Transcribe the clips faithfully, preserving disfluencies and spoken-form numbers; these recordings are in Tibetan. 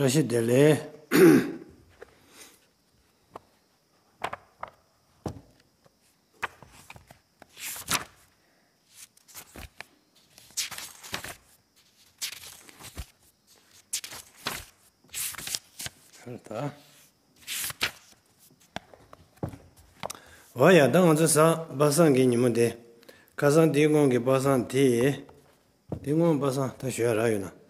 བཀྲ་ཤིས་བདེ་ལེགས། ད། འོ་ཡ། ད་ང་ཚོ་གཟའ་པ་སངས་ཀྱི་ཉིན་མོ་དེ། ཁ་སང་དེའི་སྔོན་གྱི་པ་སངས་དེ། དེ་སྔོན་པ་སངས་ད་ཞོལ་ར་ཡོད་ན།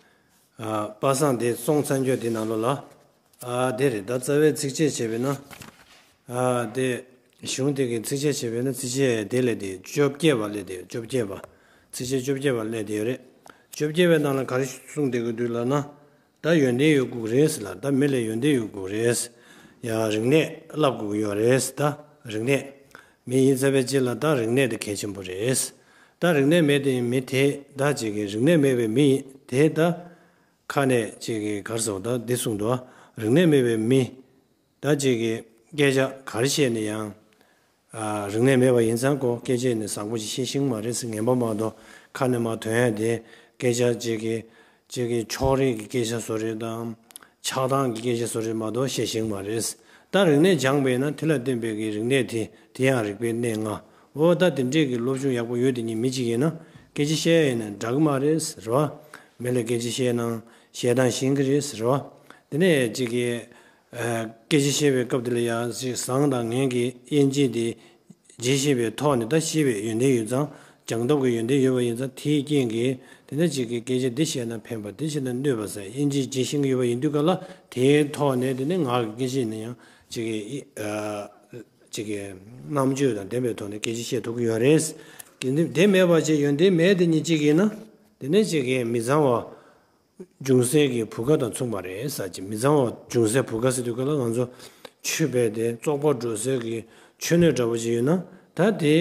ཨ། པ་སངས་དེ་སོང་ཚར་འགྱོ་དེ་ནང་ལོགས་ལ། ཨ། དེ་རེད། ད་རྩ་བའི་ཚིགས་བཅད་བྱས་པས་ན། ཨ། དེ་གཞུང་དེ་གི་ཚིགས་བཅད་བྱས་པས་ན། ཚིགས་བཅད་དེ་ལས་དེ་བཅོ་བརྒྱད་པ་ལས་དེ་བཅོ་བརྒྱད་པ། ཚིགས་བཅད་བཅོ་བརྒྱད་པ་ལས་དེ་ཡོད་རེད། བཅོ་བརྒྱད་པའི་ནང་ལ་ག་རེ་གསུངས་བསྡད་ཀྱི་འདུག་ལབ་ན། ད་ཡོན་ཏན་ཡོད་དགོས་རེད་ཟེར་ལ། ད་མི་ལ་ཡོན་ཏན་ཡོད་དགོས་རེད། ཡ། རིག་གནས་བསླབ་དགོས་ཀྱི་ཡོད་རེད། ད་རིག་གནས། མི་ཡིན་ཚར་བའི་རྗེས་ལ་ད་རིག་གནས་དེ་གལ་ཆེན་པོ་རེད། ད་རིག་གནས་མེད་དེ་མི་དེ་ད་ཅིག་གི་རིག་གནས་མེད་པའི་མི་དེ་ད་ཁ་ནས་ཅིག་གི་ག་རེ་ཟེར་བ། ད་འདི་གསུངས་འདུག། ཨ། རིག་གནས་མེད་པའི་མི་ད་ཅིག་གི་སྐད་ཆ་ག་རེ་བཤད་ན་ཡང་། ཨ། རིག་གནས་མེད་པ་ཡིན་ཙང་ཁོ་སྐད་ཆ་ནི་བཟང་པོ་ཞིག་བཤད་ཤེས་ཀྱི་མ་རེད་ཟེར། ངན་པ་མ་གཏོགས་ཁ་ནས་མར་ཐོན་ཡ་དེ། སྐད་ཆ་ཅིག་གི་ཅིག་གི་ཕྱོགས་རིས་ཀྱི་སྐད་ཆ་བཟོ་རེས་དང་། ཆགས་སྡང་གི་སྐད་ཆ་བཟོ་རེས་མ་གཏོགས་བཤད་ཤེས་ཀྱི་མ་རེད། ད་རིག་གནས་སྦྱངས་པས་ན་དེ་ལ་བརྟེན་པའི་གི་རིག་གནས་དེ། དེ་ཡང་རིག་པའི་གནས་ལྔ། འོ། ད་དེ་འདྲས་ཀྱི་སློབ་སྦྱོང་ཡག་པོ་ཡོད་དེ་ཉིད་མི་གཅིག་ཡིན་ན་སྐད་ཆ་བཤད་ཡ་ཡིན་ན་འདྲ་གི་མ་རེད་ཟེར་བ། མི་ལ་སྐད་ཆ་བཤད་ན་བཤད་སྟངས་ཤེས་ཀྱི་རེད་ཟེར་བ། དེ་ནས་ཅིག་གི། ཨ། སྐད་ཆ་བཤད་པའི་སྐབས་དེ་ལ་ཡང་ཅིག་བཟང་དང་ངན་གྱི་དབྱེ་འབྱེད་དེ་འབྱེད་ཤེས་པའི་ཐོག་ནས། ད་ཤེས་པའི་ཡོན་ཏན་ཡོད་ཙང་། སྦྱང་སྟོབས་ཀྱི་ཡོན་ཏན་ཡོད་པ་ཡིན་ཙང་། དེའི་རྐྱེན་གྱིས་དེ་ནས་ཅིག་གི་སྐད་ཆ་འདི་བཤད་ན་ཕན་པ། འདི་བཤད་ན་གནོད་པ་ཟེར་དབྱེ་འབྱེད་འབྱེད་ཤེས་ཀྱི་ཡོད་པ་ཡིན་དུས་ག་ལ། དེའི་ཐོག་ནས་དེ་ནས་ངག་གི་སྐད་ཆ་ཡིན་ན་ཡང་ཅིག་གི། ཨ། ཅིག་གི་རྣམ་དཔྱོད་དང་ལྡན་པའི་ཐོག་ནས་སྐད་ཆ་བཤད་ཐུབ་ཀྱི་ཡོད་རེད། དེ་ནི་དེ་མེད་པ་བྱས། ཡོན་ཏན་མེད་དེ་ཉིད་གཅིག་ཡིན་ན། དེ་ནས་ཅིག་གི་མི་གཙང་བ་འབྱུང་སའི་གི་བུ་ག་དང་མཚུངས་པ་རེད་ཟེར་གྱི། མི་གཙང་བ་འབྱུང་སའི་བུ་ག་ཟེར་དུས་ག་ལ། ང་ཚོ་ཆོས་པས་དེ་བཙོག་པ་འགྲོ་སའི་གི་ཆོས་སྣོད་འདྲ་པོ་ཅིག་ཡོད་ན། ད་དེ།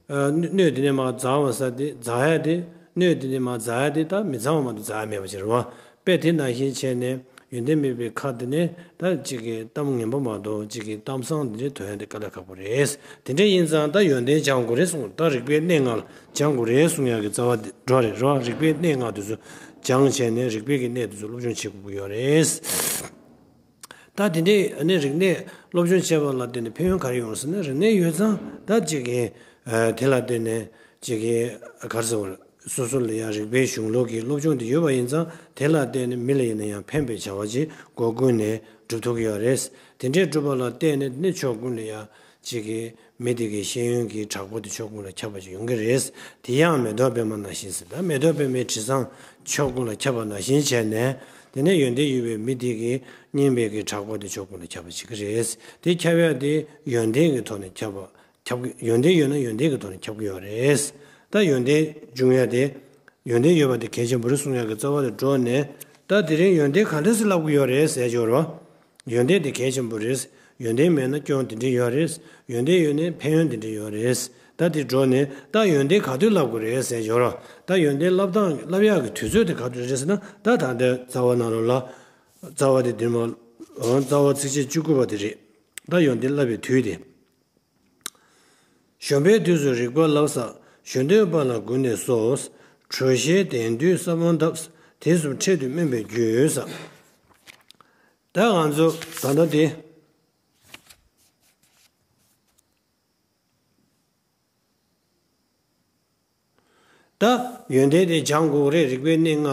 ཨ། སྣོད་དེ་ནས་མར་འཛག་པ་ཟེར། དེ་འཛག་ཡ་དེ། སྣོད་དེ་ནས་མར་འཛག་ཡ་དེ་ད་མི་གཙང་བ་མ་གཏོགས་འཛག་ཡ་མེད་པ་ཅིག་རེད་བ། དཔེ་དེ་ནང་བཞིན་བྱས་ནས་ཡོན་ཏན་མེད་པའི་ཁ་དེ་ནས་ད་ཅིག་གི་གཏམ་ངན་པ་མ་གཏོགས་ཅིག་གི་གཏམ་བཟང་དེ་འདྲའི་ཐོན་ཡ་དེ་དཀའ་ལས་ཁག་པོ་རེད། དེ་འདྲ་ཡིན་ཙང་ད་ཡོན་ཏན་སྦྱང་དགོས་རེད་གསུངས། ད་རིག་པའི་གནས་ལྔ་སྦྱང་དགོས་རེད་གསུང་ཡ་གི་རྩ་བ་དེ་འགྲོ་རེད། རེད་བ། རིག་པའི་གནས་ལྔ་དེ་ཚོ་སྦྱངས་བྱས་ནས་རིག་པའི་གི་གནས་དེ་ཚོ་སློབ་སྦྱོང་བྱེད་དགོས་ཀྱི་ཡོད་རེད། ད་དེ་འདྲའི་ཨ་ནི་རིག་གནས་སློབ་སྦྱོང་བྱས་པ་ལ་བརྟེན་ནས་ཕན་ཡོན་ག་རེ་ཡོང་ཟེར་ན། རིག་གནས་ཡོད་ཙང་ད་ཅིག་གི། ཨ། དེ་ལ་བརྟེན་ནས་ཅིག་གི་ག་རེ་ཟེར་བ། སོ་སོ་ལ་ཡང་རིག་པའི་གཞུང་ལུགས་ཀྱི་སློབ་སྦྱོང་དེ་ཡོད་པ་ཡིན་ཙང་། དེ་ལ་བརྟེན་ནས་མི་ལ་ཡིན་ན་ཡང་ཕན་པའི་བྱ་བ་ཅིག་སྒོ་ཀུན་ནས་སྒྲུབ་ཐུབ་ཀྱི་ཡོད་རེད། དེ་འདྲའི་སྒྲུབ་པ་ལ་བརྟེན་ནས་ནི་ཕྱོགས་ཀུན་ལ་ཡང་ཅིག་གི་མི་དེ་གི་ཤེས་ཡོན་གྱི་གྲགས་པ་དེ་ཕྱོགས་ཀུན་ལ་ཁྱབ་པ་ཞིག་ཡོང་གི་རེད། དེ་ཡང་མེ་ཏོག་པད་མ་ནང་བཞིན་ཟེར། ད་མེ་ཏོག་པད་མའི་དྲི་བཟང་ཕྱོགས་ཀུན་ལ་ཁྱབ་པ་ནང་བཞིན་བྱས་ནས། དེ་ནས་ཡོན་ཏན་ཡོད་པའི་མི་དེ་གི་སྙན་པའི་གི་གྲགས་པ་དེ་ཕྱོགས་ཀུན་ལ་ཁྱབ་པ་བྱེད་ཀྱི་རེད། དེ་ཁྱབ་ཡ་དེ་ཡོན་ཏན་གྱི་ཐོག་ནས་ཁྱབ་པ། ཁྱབ་ཀྱི། ཡོན་ཏན་ཡོད་ན་ཡོན་ཏན་གྱི་ཐོག་ནས་ཁྱབ་ཀྱི་ཡོད་རེད། ད་ཡོན་ཏན་འབྱུང་ཡ་དེ། ཡོན་ཏན་ཡོད་པ་དེ་གལ་ཆེན་པོ་རེད་གསུང་ཡག་གི་རྩ་བ་དེ་འགྲོ་ནས། ད་དེ་རིང་ཡོན་ཏན་ག་འདྲ་ཞིག་བསླབ་ཀྱི་ཡོད་རེད་ཟེར་ཞོར་རོ། ཡོན་ཏན་དེ་གལ་ཆེན་པོ་རེད། ཡོན་ཏན་མེད་ན་སྐྱོན་དེ་འདྲ་ཡོད་རེད། ཡོན་ཏན་ཡོད་ན་ཕན་ཡོན་དེ་འདྲ་ཡོད་རེད། ད་དེ་འགྲོ་ནས་ད་ཡོན་ཏན་ག་དུས་བསླབ་དགོས་རེད་ཟེར་ཞོར་རོ། ད་ཡོན་ཏན་བསླབ་སྟངས་བསླབ་ཡག་གི་དུས་ཚོད་དེ་ག་དུས་རེད་ཟེར་ན། ད་ད་ལྟའི་རྩ་བ་ནང་ལོགས་ལ། རྩ་བ་དེ་འདིར་མ། རྩ་བ་ཚིགས་བཅད་བཅུ་དགུ་པ་དེ་རེད། ད་ཡོན་ཏན་བསླབ་པའི་དུས་དེ། གཞོན་པའི་དུས་སུ་རིག་པ་བསླབ་ཟེར། གཞོན་དུས་པ་ལ་གུད་ནས་གསོ། གྲོ་ཞིང་ལྡན་དུས་ས་བོན་བཏབ། དུས་གསུམ་འཕྲལ་དུ་སྨིན་པའི་རྒྱུ་ཟེར། ད་ང་ཚོ་ད་ལྟ་དེ། ད་ཡོན་ཏན་དེ་སྦྱང་དགོས་རེད། རིག་པའི་གནས་ལྔ།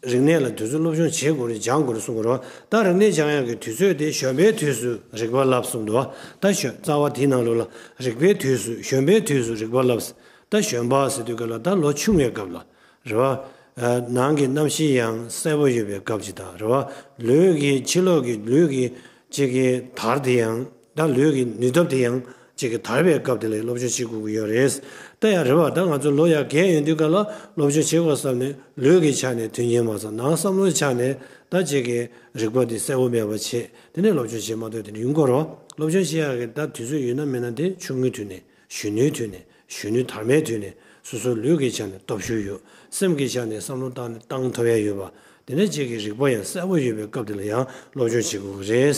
རིག་གནས་ལ་དུས་ཚོད་སློབ་སྦྱོང་བྱེད་དགོས་རེད། སྦྱང་དགོས་རེད་གསུང་གི་རེད། ད་རིག་གནས་སྦྱང་ཡག་གི་དུས་ཚོད་དེ་གཞོན་པའི་དུས་སུ་རིག་པ་བསླབ་གསུངས་འདུག། ད་གཞོན། རྩ་བ་དེའི་ནང་ལོགས་ལ་རིག་པའི་དུས་སུ། གཞོན་པའི་དུས་སུ་རིག་པ་བསླབ། ད་གཞོན་པ་ཟེར་དུས་ག་ལ་ད་ལོ་ཆུང་བའི་སྐབས་ལ་རེད་བ། ནང་གི་གནམ་གཤིས་ཡང་གསལ་པོ་ཡོད་པའི་སྐབས་ཅིག་དང་རེད་བ། ལུས་ཀྱི་ཕྱི་ལོགས་ཀྱི་ལུས་ཀྱི་ཅིག་གི་དར་དེ་ཡང་། ད་ལུས་ཀྱི་ནུས་སྟོབས་དེ་ཡང་ཅིག་གི་དར་བའི་སྐབས་དེ་ལ་སློབ་སྦྱོང་བྱེད་དགོས་ཀྱི་ཡོད་རེད། ད་ཡང་རེད་བ། ད་ང་ཚོ་ལོ་ཡང་རྒས་ཡོང་དུས་ག་ལ་སློབ་སྦྱོང་བྱེད་དགོས་བསམ་ནས་ལུས་ཀྱི་ཆ་ནས་མཐུན་རྐྱེན་མ་ཚང་། ནང་བསམ་བློའི་ཆ་ནས་ད་ཅིག་གི་རིག་པ་དེ་གསལ་པོ་མེད་པ་བྱས། དེ་ནས་སློབ་སྦྱོང་བྱེད་མ་ཐུབ། དེ་ནས་ཡོང་གི་རེད་བ། སློབ་སྦྱོང་བྱེད་ཡག་གི་ད་དུས་ཚོད་ཡོད་ན་མེད་ན་དེ་ཆུང་ངུའི་དུས་ནས། གཞོན་ནུའི་དུས་ནས། གཞོན་ནུ་དར་མའི་དུས་ནས་སོ་སོའི་ལུས་ཀྱི་ཆ་ནས་སྟོབས་ཤུགས་ཡོད། སེམས་ཀྱི་ཆ་ནས་བསམ་བློ་བཏང་ནས་བཏང་ཐུབ་ཡ་ཡོད་པ། དེ་ནས་ཅིག་གི་རིག་པ་ཡང་གསལ་པོ་ཡོད་པའི་སྐབས་དེ་ལ་ཡང་སློབ་སྦྱོང་བྱེད་དགོས་ཀྱི་རེད།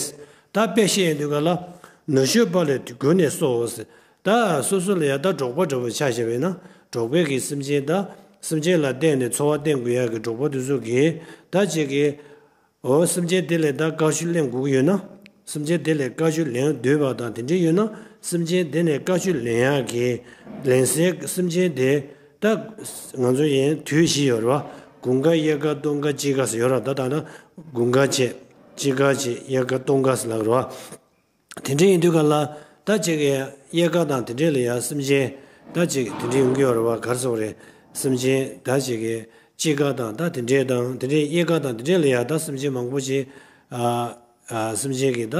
ད་དཔེ་བཤད་ཡོང་དུས་ག་ལ། ནུ་ཞོ་པ་ལས་གུད་ནས་གསོ། ད་སོ་སོ་ལ་ཡང་ད་འབྲོག་པ་འདྲ་པོ་ཆ་བཞག་པས་ན། འབྲོག་པའི་གི་སེམས་ཅན། ད་སེམས་ཅན་ལ་བརྟེན་ནས་འཚོ་བ་བརྟེན་དགོས་ཡ་གི་འབྲོག་པ་དེ་ཚོ་གིས་ད་ཅིག་གི། འོ་སེམས་ཅན་དེ་ལས་ད་བཀའ་ཆོས་ལེན་དགོས་ཀྱི་ཡོད་ན། སེམས་ཅན་དེ་ལས་བཀའ་ཆོས་ལེན་འདོད་པ་དང་དེ་འདྲ་ཡོད་ན། སེམས་ཅན་དེ་ནས་བཀའ་ཆོས་ལེན་ཡག་གི་ལེན་སའི་སེམས་ཅན་དེ་ད་ང་ཚོ་ཡན་དུས་བཞི་ཡོད་རེད་བ། དགུན་ཁ་དབྱར་ཁ་སྟོན་ཁ་དཔྱིད་ཁ་ཟེར་ཡོད་རེད་བ། ད་ད་ད་དགུན་ཁ་བྱས། དཔྱིད་ཁ་བྱས། དབྱར་ཁ་སྟོན་ཁ་ཟེར་ལབ་རེད་བ། དེ་འདྲ་ཡིན་དུས་ག་ལ་ད་ཅིག་གི་དབྱར་ཁ་དང་དེ་འདྲ་ལ་ཡ་སེམས་ཅན་ད་ཅིག་དེ་འདྲ་ཡོང་གི་ཡོད་རེད་བ། ག་རེ་ཟེར་དགོས་རེད། སེམས་ཅན་ད་ཅིག་གི་དཔྱིད་ཁ་དང་ད་དེ་འདྲ་དང་དེ་འདྲ་དབྱར་ཁ་དང་དེ་འདྲ་ལ་ཡ་ད་སེམས་ཅན་མང་པོ་ཅིག་ཨ་ཨ་སེམས་ཅན་གྱི་ད་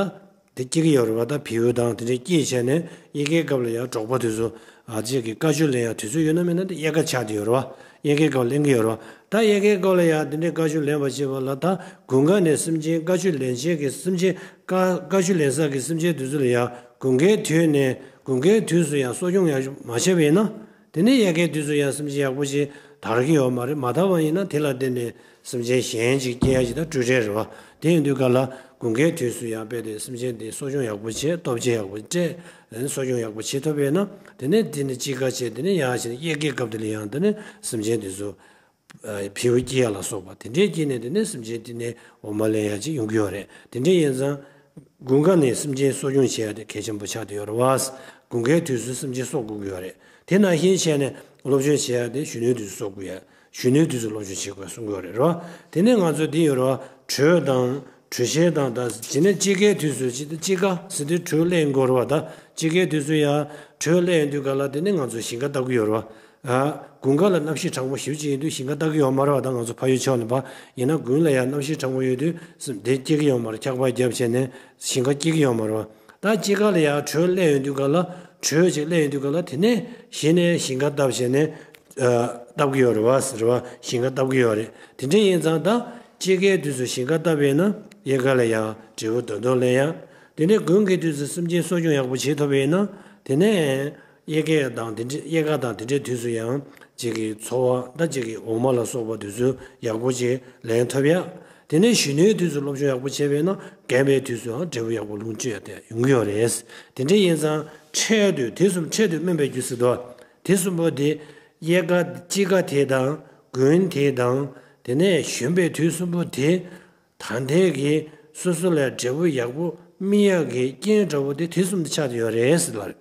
དེ་སྐྱེ་གི་ཡོད་རེད་བ། ད་བེའུ་དང་དེ་འདྲ་སྐྱེས་བྱས་ནས་དབྱར་ཁའི་སྐབས་ལ་ཡ་འབྲོག་པ་དེ་ཚོ་ཨ་ཅིག་གི་བཀའ་ཆོས་ལེན་ཡ་དུས་ཚོད་ཡོད་ན་མེད་ན་དེ་དབྱར་ཁ་ཆགས་བསྡད་ཡོད་རེད་བ། དབྱར་ཁའི་སྐབས་ལེན་གི་ཡོད་རེད་བ། ད་དབྱར་ཁའི་སྐབས་ལ་ཡ་དེ་འདྲའི་བཀའ་ཆོས་ལེན་པ་བྱེད་པ་ལ་ད་དགུན་ཁ་ནས་སེམས་ཅན་བཀའ་ཆོས་ལེན་བྱེད་ཀྱི་སེམས་ཅན་བཀའ་བཀའ་ཆོས་ལེན་ས་གི་སེམས་ཅན་དེ་ཚོ་ལ་ཡ་དགུན་ཁའི་དུས་ནས་དགུན་ཁའི་དུས་སུ་ཡང་གསོ་སྐྱོང་ཡག་ཤོས་མ་བྱས་པ་ཡིན་ན། དེ་ནས་དབྱར་ཁའི་དུས་སུ་ཡང་སེམས་ཅན་ཡག་པོ་ཞིག་དར་གྱི་ཡོད་མ་རེད། མ་དར་བ་ཡིན་ན་དེ་ལ་བརྟེན་ནས་སེམས་ཅན་གཞན་ཅིག་སྐྱེ་ཡ་ཅིག་ད་སྤྲོས་བྲལ་རེད་བ། དེ་ཡིན་དུས་ག་ལ་དགུན་ཁའི་དུས་སུ་ཡང་རྦད་དེ་སེམས་ཅན་དེ་གསོ་སྐྱོང་ཡག་པོ་བྱས། ལྟོ་ཆས་ཡག་པོ་སྤྲད། གསོ་སྐྱོང་ཡག་པོ་བྱེད་ཐུབ་པ་ཡིན་ན། དེ་ནས་དེ་ནས་དཔྱིད་ཁ་བྱས། དེ་ནས་ཡར་བྱས་ནས་དབྱར་ཁའི་སྐབས་དེ་ལ་ཡང་དེ་ནས་སེམས་ཅན་དེ་ཚོ་ཨ་བེའུ་སྐྱེ་ཡ་ལ་སོགས་པ་དེ་འདྲའི་སྐྱེས་ནས་དེ་ནས་སེམས་ཅན་དེ་ནས་འོ་མ་ལེན་ཡ་ཅིག་ཡོང་གི་ཡོད་རེད། དེ་འདྲ་ཡིན་ཙང་དགུན་ཁ་ནས་སེམས་ཅན་གསོ་སྐྱོང་བྱེད་ཡ་དེ་གལ་ཆེན་པོ་ཆགས་བསྡད་ཡོད་རེད་བ། དགུན་ཁའི་དུས་སུ་སེམས་ཅན་གསོ་དགོས་ཀྱི་ཡོད་རེད། དེ་ནང་བཞིན་བྱས་ནས་སློབ་སྦྱོང་བྱེད་ཡ་དེ་གཞོན་ནུའི་དུས་སུ་གསོ་དགོས་ཡ། གཞོན་ནུའི་དུས་སུ་སློབ་སྦྱོང་བྱེད་དགོས་གསུང་གི་ཡོད་རེད་བ། དེ་ནས་ང་ཚོ་འདི་ཡོད་རེད་བ། དྲོད་དང་དྲོད་གཤེར་དང་། ད་དེ་ནས་དཔྱིད་ཀའི་དུས་སུ་དཔྱིད་དཔྱིད་ཀ་ཟེར་དུས་དྲོད་སླེབས་ཡོང་གི་ཡོད་རེད་བ། ད་དཔྱིད་ཀའི་དུས་སུ་ཡ་དྲོད་སླེབས་ཡོང་དུས་ག་ལ་དེ་ནས་ང་ཚོ་ཞིང་ཁ་བཏབ་ཀྱི་ཡོད་རེད་བ། ཨ། དགུན་ཁ་ལ་གནམ་གཤིས་གྲང་མོ་ཞེ་པོ་ཅིག་ཡིན་དུས་ཞིང་ཁ་བཏབ་ཀྱི་ཡོད་མ་རེད་བ། ད་ང་ཚོ་ཕ་ཡུལ་ཕྱོགས་ནས་ཕར་ཡིན་ན་དགུན་ལ་ཡང་གནམ་གཤིས་གྲང་མོ་ཡོད་དུས་སེམས་དེ་སྐྱེ་གི་ཡོད་མ་རེད། འཁྱགས་པ་བརྒྱབ་བྱས་ནས་ཞིང་ཁ་སྐྱེ་གི་ཡོད་མ་རེད་བ། ད་དཔྱིད་ཀ་ལ་ཡང་དྲོད་སླེབས་ཡོང་དུས་ག་ལ། དྲོད་ཅིག་སླེབས་ཡོང་དུས་ག་ལ་དེ་ནས་གཞི་ནས་ཞིང་ཁ་བཏབ་བྱས་ནས་ཨ་བཏབ་ཀྱི་ཡོད་རེད་བ། རེད་བ། ཞིང་ཁ་བཏབ་ཀྱི་ཡོད་རེད། དེ་འདྲ་ཡིན་ཙང་ད་དཔྱིད་ཀའི་དུས་སུ་ཞིང་ཁ་བཏབ་པ་ཡིན་ན་དབྱར་ཁ་ལ་ཡང་འབྲས་བུ་དོན་དུ་ལེན་ཡ། དེ་ནས་དགུན་གྱི་དུས་སུ་སེམས་ཅན་གསོ་སྐྱོང་ཡག་པོ་བྱེད་ཐུབ་པ་ཡིན་ན་དེ་ནས། དབྱར་ཁ་དང་དེ་འདྲ། དབྱར་ཁ་དང་དེ་འདྲའི་དུས་སུ་ཡང་ཅིག་གི་འཚོ་བ་ད་ཅིག་གི་འོ་མ་ལ་སོགས་པ་དེ་ཚོ་ཡག་པོ་ཅིག་ལེན་ཐུབ་ཡ། དེ་ནས་གཞོན་ནུའི་དུས་སུ་སློབ་སྦྱོང་ཡག་པོ་བྱས་པས་ན་རྒན་པའི་དུས་སུའང་འབྲས་བུ་ཡག་པོ་ལོངས་སྤྱོད་ཡ་དེ་ཡོང་གི་ཡོད་རེད། དེ་འདྲ་ཡིན་ཙང་འཕྲལ་དུ། དུས་གསུམ་འཕྲལ་དུ་སྨིན་པའི་རྒྱུ་ཟེར་དོ། དུས་གསུམ་པོ་དེ་དབྱར་ཁ་དཔྱིད་ཁ་དེ་དང་དགུན་དེ་དང་དེ་ནས་གཞོན་པའི་དུས་གསུམ་པོ་དེ། ད་ལྟའི་གི་སོ་སོ་ལ་འབྲས་བུ་ཡག་པོ་སྨིན་ཡག་གི་རྐྱེན་འདྲ་བོ་དེ་དུས་གསུམ་དུ་ཆགས་ཏེ་ཡོད་རེད་ཟེར་ལ། རེད་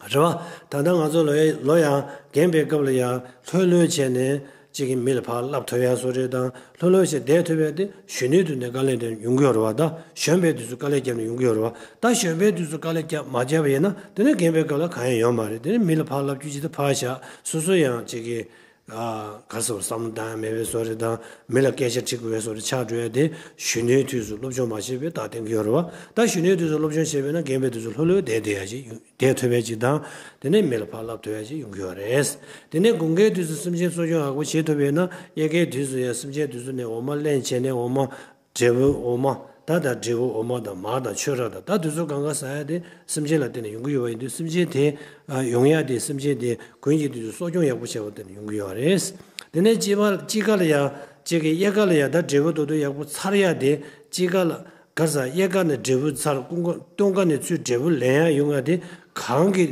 བ། ད་ལྟ་ང་ཚོ་ལོ་ཡ་ལོ་ཡང་རྒན་པའི་སྐབས་ལ་ཡང་ལྷོད་ལྷོད་བྱས་ནས་ཅིག་གི་མི་ལ་ཕར་བསླབ་ཐུབ་ཡ་བཟོ་འདྲ་དང་། ལྷོད་ལྷོད་བྱས་བསྡད་ཐུབ་ཡ་དེ་གཞོན་ནུའི་དུས་ནས་དཀའ་ལས་དེ་ཡོང་གི་ཡོད་རེད་བ། ད་གཞོན་པའི་དུས་སུ་དཀའ་ལས་བརྒྱབ་ནས་ཡོང་གི་ཡོད་རེད་བ། ད་གཞོན་པའི་དུས་སུ་དཀའ་ལས་བརྒྱབ་མ་བརྒྱབ་པ་ཡིན་ན་དེ་ནས་རྒན་པའི་སྐབས་ལ་གང་ཡང་ཡོད་མ་རེད། དེ་ནས་མི་ལ་ཕར་བསླབ་རྒྱུ་ཅིག་དང་ཕར་བཞག་སོ་སོ་ཡང་ཅིག་གི་ཨ་ག་རེ་ཟེར། བསམ་བློ་བཏང་ཡ་མེད་པའི་བཟོ་འདྲ་དང་། མི་ལ་སྐད་ཆ་དྲི་དགོས་པའི་བཟོ་འདྲ་ཆགས་འགྲོ་ཡ་དེ་གཞོན་ནུའི་དུས་སུ་སློབ་སྦྱོང་མ་བྱས་པའི་རྟགས་བསྟན་གྱི་ཡོད་རེད་བ། ད་གཞོན་ནུའི་དུས་སུ་སློབ་སྦྱོང་བྱས་པས་ན་རྒན་པའི་དུས་སུ་ལྷོད་ལྷོད་བསྡད་བསྡད་ཡ་ཅིག་ཡོང་བསྡད་ཐུབ་ཡ་ཅིག་དང་། དེ་ནས་མི་ལ་ཕར་བསླབ་ཐུབ་ཡ་ཅིག་ཡོང་གི་ཡོད་རེད། དེ་ནས་དགུན་ཁའི་དུས་སུ་སེམས་ཅན་གསོ་སྐྱོང་ཡག་པོ་བྱེད་ཐུབ་པས་ན་དབྱར་ཁའི་དུས་སུ་ཡང་སེམས་ཅན་དེ་ཚོ་ནས་འོ་མ་ལེན་བྱས་ནས་འོ་མ། འབྲས་བུ་འོ་མ། ད་ལྟ་འབྲས་བུ་འོ་མ་དང་མར་དང་ཆུ་རགས་དང་ད་དེ་ཚོ་གང་ག་ཟ་ཡ་དེ་སེམས་ཅན་ལ་བརྟེན་ནས་ཡོང་གི་ཡོད་པ་ཡིན་དུས། སེམས་ཅན་དེ་ཨ་ཡོང་ཡ་དེ་སེམས་ཅན་དེ་དགུན་གྱི་དུས་སུ་གསོ་སྐྱོང་ཡག་པོ་བྱས་པར་བརྟེན་ནས་ཡོང་གི་ཡོད་རེད། དེ་ནས་དཔྱིད་པ་དཔྱིད་ཀ་ལ་ཡ་ཅིག་གི་དབྱར་ཁ་ལ་ཡ་ད་འབྲས་བུ་དོ་དོ་ཡག་པོ་ཚར་ཡ་དེ། དཔྱིད་ཀ་ལ་ག་རེ་ཟ། དབྱར་ཁ་ནས་འབྲས་བུ་ཚར། སྟོན་ཁ་ནས་ཚུར་འབྲས་བུ་ལེན་ཡ་ཡོང་ཡ་དེ་གང་གི་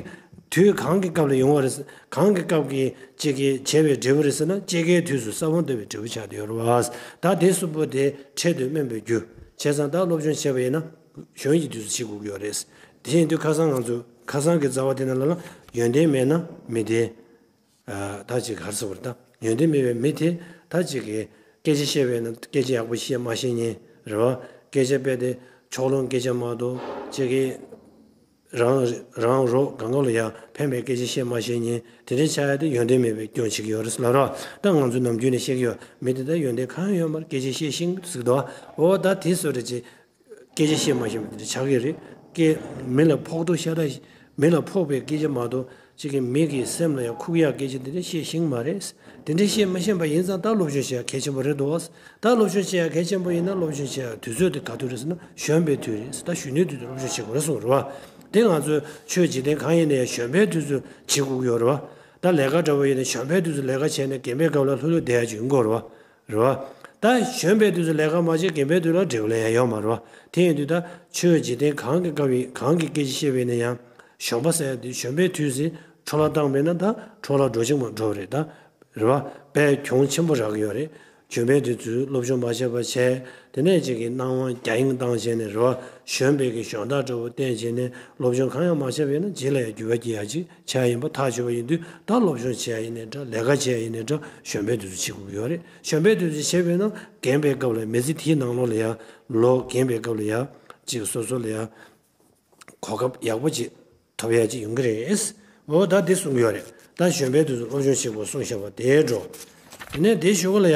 དུས་གང་གི་སྐབས་ལ་ཡོང་བ་རེད། གང་གི་སྐབས་ཀྱི་ཅིག་གི་བྱས་པའི་འབྲས་བུ་རེད་ཟེར་ན་དཔྱིད་ཀའི་དུས་སུ་ས་བོན་བཏབ་པའི་འབྲས་བུ་ཆགས་བསྡད་ཡོད་རེད་བ། ད་དེ་གསུམ་པོ་དེ་འཕྲལ་དུ་སྨིན་པའི་རྒྱུ། བྱས་ཙང་ད་སློབ་སྦྱོང་བྱས་པ་ཡིན་ན་གཞོན་གྱི་དུས་སུ་བྱེད་དགོས་ཀྱི་ཡོད་རེད། དེ་ཡིན་དུས་ཁ་སང་ང་ཚོ་ཁ་སང་གི་རྩ་བ་དེ་ནང་ལ་ལ་ཡོན་ཏན་མེད་ན་མི་དེ། ཨ་ད་ཅིག་ག་རེ་ཟེར་བ་རེད། ད་ཡོན་ཏན་མེད་པའི་མི་དེ་ད་ཅིག་གི་སྐད་ཆ་བཤད་པ་ཡིན་ན་སྐད་ཆ་ཡག་པོ་བཤད་མ་ཤེས་མཁན་རེད་བ། སྐད་ཆ་དཔེ་དེ་ཕྱོགས་ལྷུང་སྐད་ཆ་མ་གཏོགས་ཅིག་གི་རང་རང་རོགས་སྒང་ག་ལ་ཡ་ཕན་པའི་སྐད་ཆ་བཤད་མ་ཤེས་མཁན་དེ་འདྲ་ཆགས་ཡ་དེ་ཡོན་ཏན་མེད་པའི་སྐྱོན་བྱེད་ཀྱི་ཡོད་རེད་ཟེར་ལབ་རོགས། ད་ང་ཚོ་ནམ་རྒྱུན་ནས་བཤད་ཀྱི་ཡོད། མི་དེ་ད་ཡོན་ཏན་གང་ཡང་ཡོད་མ་རེད། སྐད་ཆ་བཤད་ཤེས་ཀྱི་འདུག་ཟེར་གྱི་འདུག་བ། འོ་ད་དེ་བཟོ་འདྲ་ཅིག་སྐད་ཆ་བཤད་མ་ཤེས་པ་དེ་འདྲ་ཆགས་ཀྱི་རེད། སྐད་མི་ལ་ཕོག་ཐུག་ཤ་སྟག་མི་ལ་ཕོག་པའི་སྐད་ཆ་མ་གཏོགས་ཅིག་གི་མི་གི་སེམས་ལ་ཡང་ཁུག་ཡག་སྐད་ཆ་དེ་འདྲ་བཤད་ཤེས་ཀྱི་མ་རེད། དེ་འདྲ་བཤད་མ་ཤེས་པ་ཡིན་ཙང་ད་སློབ་སྦྱོང་བྱེད་ཡག་གལ་ཆེན་པོ་རེད་འདུག་བ། ད་སློབ་སྦྱོང་བྱེད་ཡག་གལ་ཆེན་པོ་ཡིན་ན་སློབ་སྦྱོང་བྱེད་ཡག་དུས་ཚོད་དེ་ག་དུས་རེད་ཟེར་ན་གཞོན་པའི་དུས་རེད། ད་གཞོན་ནུའི་དུས་དུ་སློབ་སྦྱོང་བྱེད་དགོས་རེད་གསུངས་རེད་བ། དེ་ང་ཚོས་ཆོས་འཇིག་རྟེན་གང་ཡིན་ན་ཡང་གཞོན་པའི་དུས་སུ་བྱེད་དགོས་ཀྱི་ཡོད་རེད་བ། ད་ལས་ཀ་འདྲ་བོ་ཡིན་ན་གཞོན་པའི་དུས་སུ་ལས་ཀ་བྱས་ནས་རྒན་པའི་སྐབས་ལ་ལྷོད་ལྷོད་བསྡད་ཡག་ཅིག་ཡོང་གི་ཡོད་རེད་བ། རེད་བ། ད་གཞོན་པའི་དུས་སུ་ལས་ཀ་མ་བྱེད་རྒན་པའི་དུས་ལ་འབྲས་བུ་ལེན་ཡ་ཡོད་མ་རེད་བ། དེ་ཡིན་དུས་ད་ཆོས་འཇིག་རྟེན་གང་གི་སྐབས་ཡིན་གང་གི་སྐད་ཆ་བཤད་པ་ཡིན་ན་ཡང་གཞོན་པ་ཟེར་ཡ་དེ་གཞོན་པའི་དུས་སུ་འཕྲོ་བརླག་བཏང་པས་ན་ད་འཕྲོ་བརླག་འགྲོ་ཆེན་པོ་འགྲོ་རེད་ད། རེད་བ། དཔེ་གྱོང་ཆེན་པོ་རག་གི་ཡོད་རེད། གཞོན་པའི་དུས་ཚོད་སློབ་སྦྱོང་མ་བྱས་པ་བྱས། དེ་ནས་ཅིག་གི་སྣང་བ་རྒྱ་ཡངས་བཏང་བྱས་ནས་རེད་བ། གཞོན་པའི་གི་གཞོན་དག་འདྲ་བོ་བསྟན་བྱས་ནས་སློབ་སྦྱོང་གང་ཡང་མ་བྱས་པ་ཡིན་ན་རྗེས་ལ་ཡང་འགྱུར་བ་སྐྱེ་ཡ་ཅིག་ཆགས་ཡིན་པ་ཐག་ཆོད་པ་ཡིན་དུས། ད་སློབ་སྦྱོང་བྱེད་ཡ་ཡིན་ནའི་འདྲ། ལས་ཀ་བྱེད་ཡ་ཡིན་ནའི་འདྲ། གཞོན་པའི་དུས་ཚོད་བྱེད་དགོས་ཀྱི་ཡོད་རེད། གཞོན་པའི་དུས་ཚོད་བྱེད་པ་ཡིན་ན་རྒན་པའི་སྐབས་ལ་མི་ཚེ་དེའི་ནང་ལོགས་ལ་ཡ། ལོ་རྒན་པའི་སྐབས་ལ་ཡ། ཅིག་སོ་སོ་ལ་ཡ། གོ་སྐབས་ཡག་པོ་ཅིག་ཐོབ་ཡ་ཅིག་ཡོང་གི་རེད། འོ་ད་འདི་གསུང་གི་ཡོད་རེད། ད་གཞོན་པའི་དུས་སུ་སློབ་སྦྱོང་བྱེད་དགོས་གསུངས་བཞག་པ་དེའི་འགྲོ། དེ་ནས་དེའི་གཞུག་གུ་ལ་ཡ།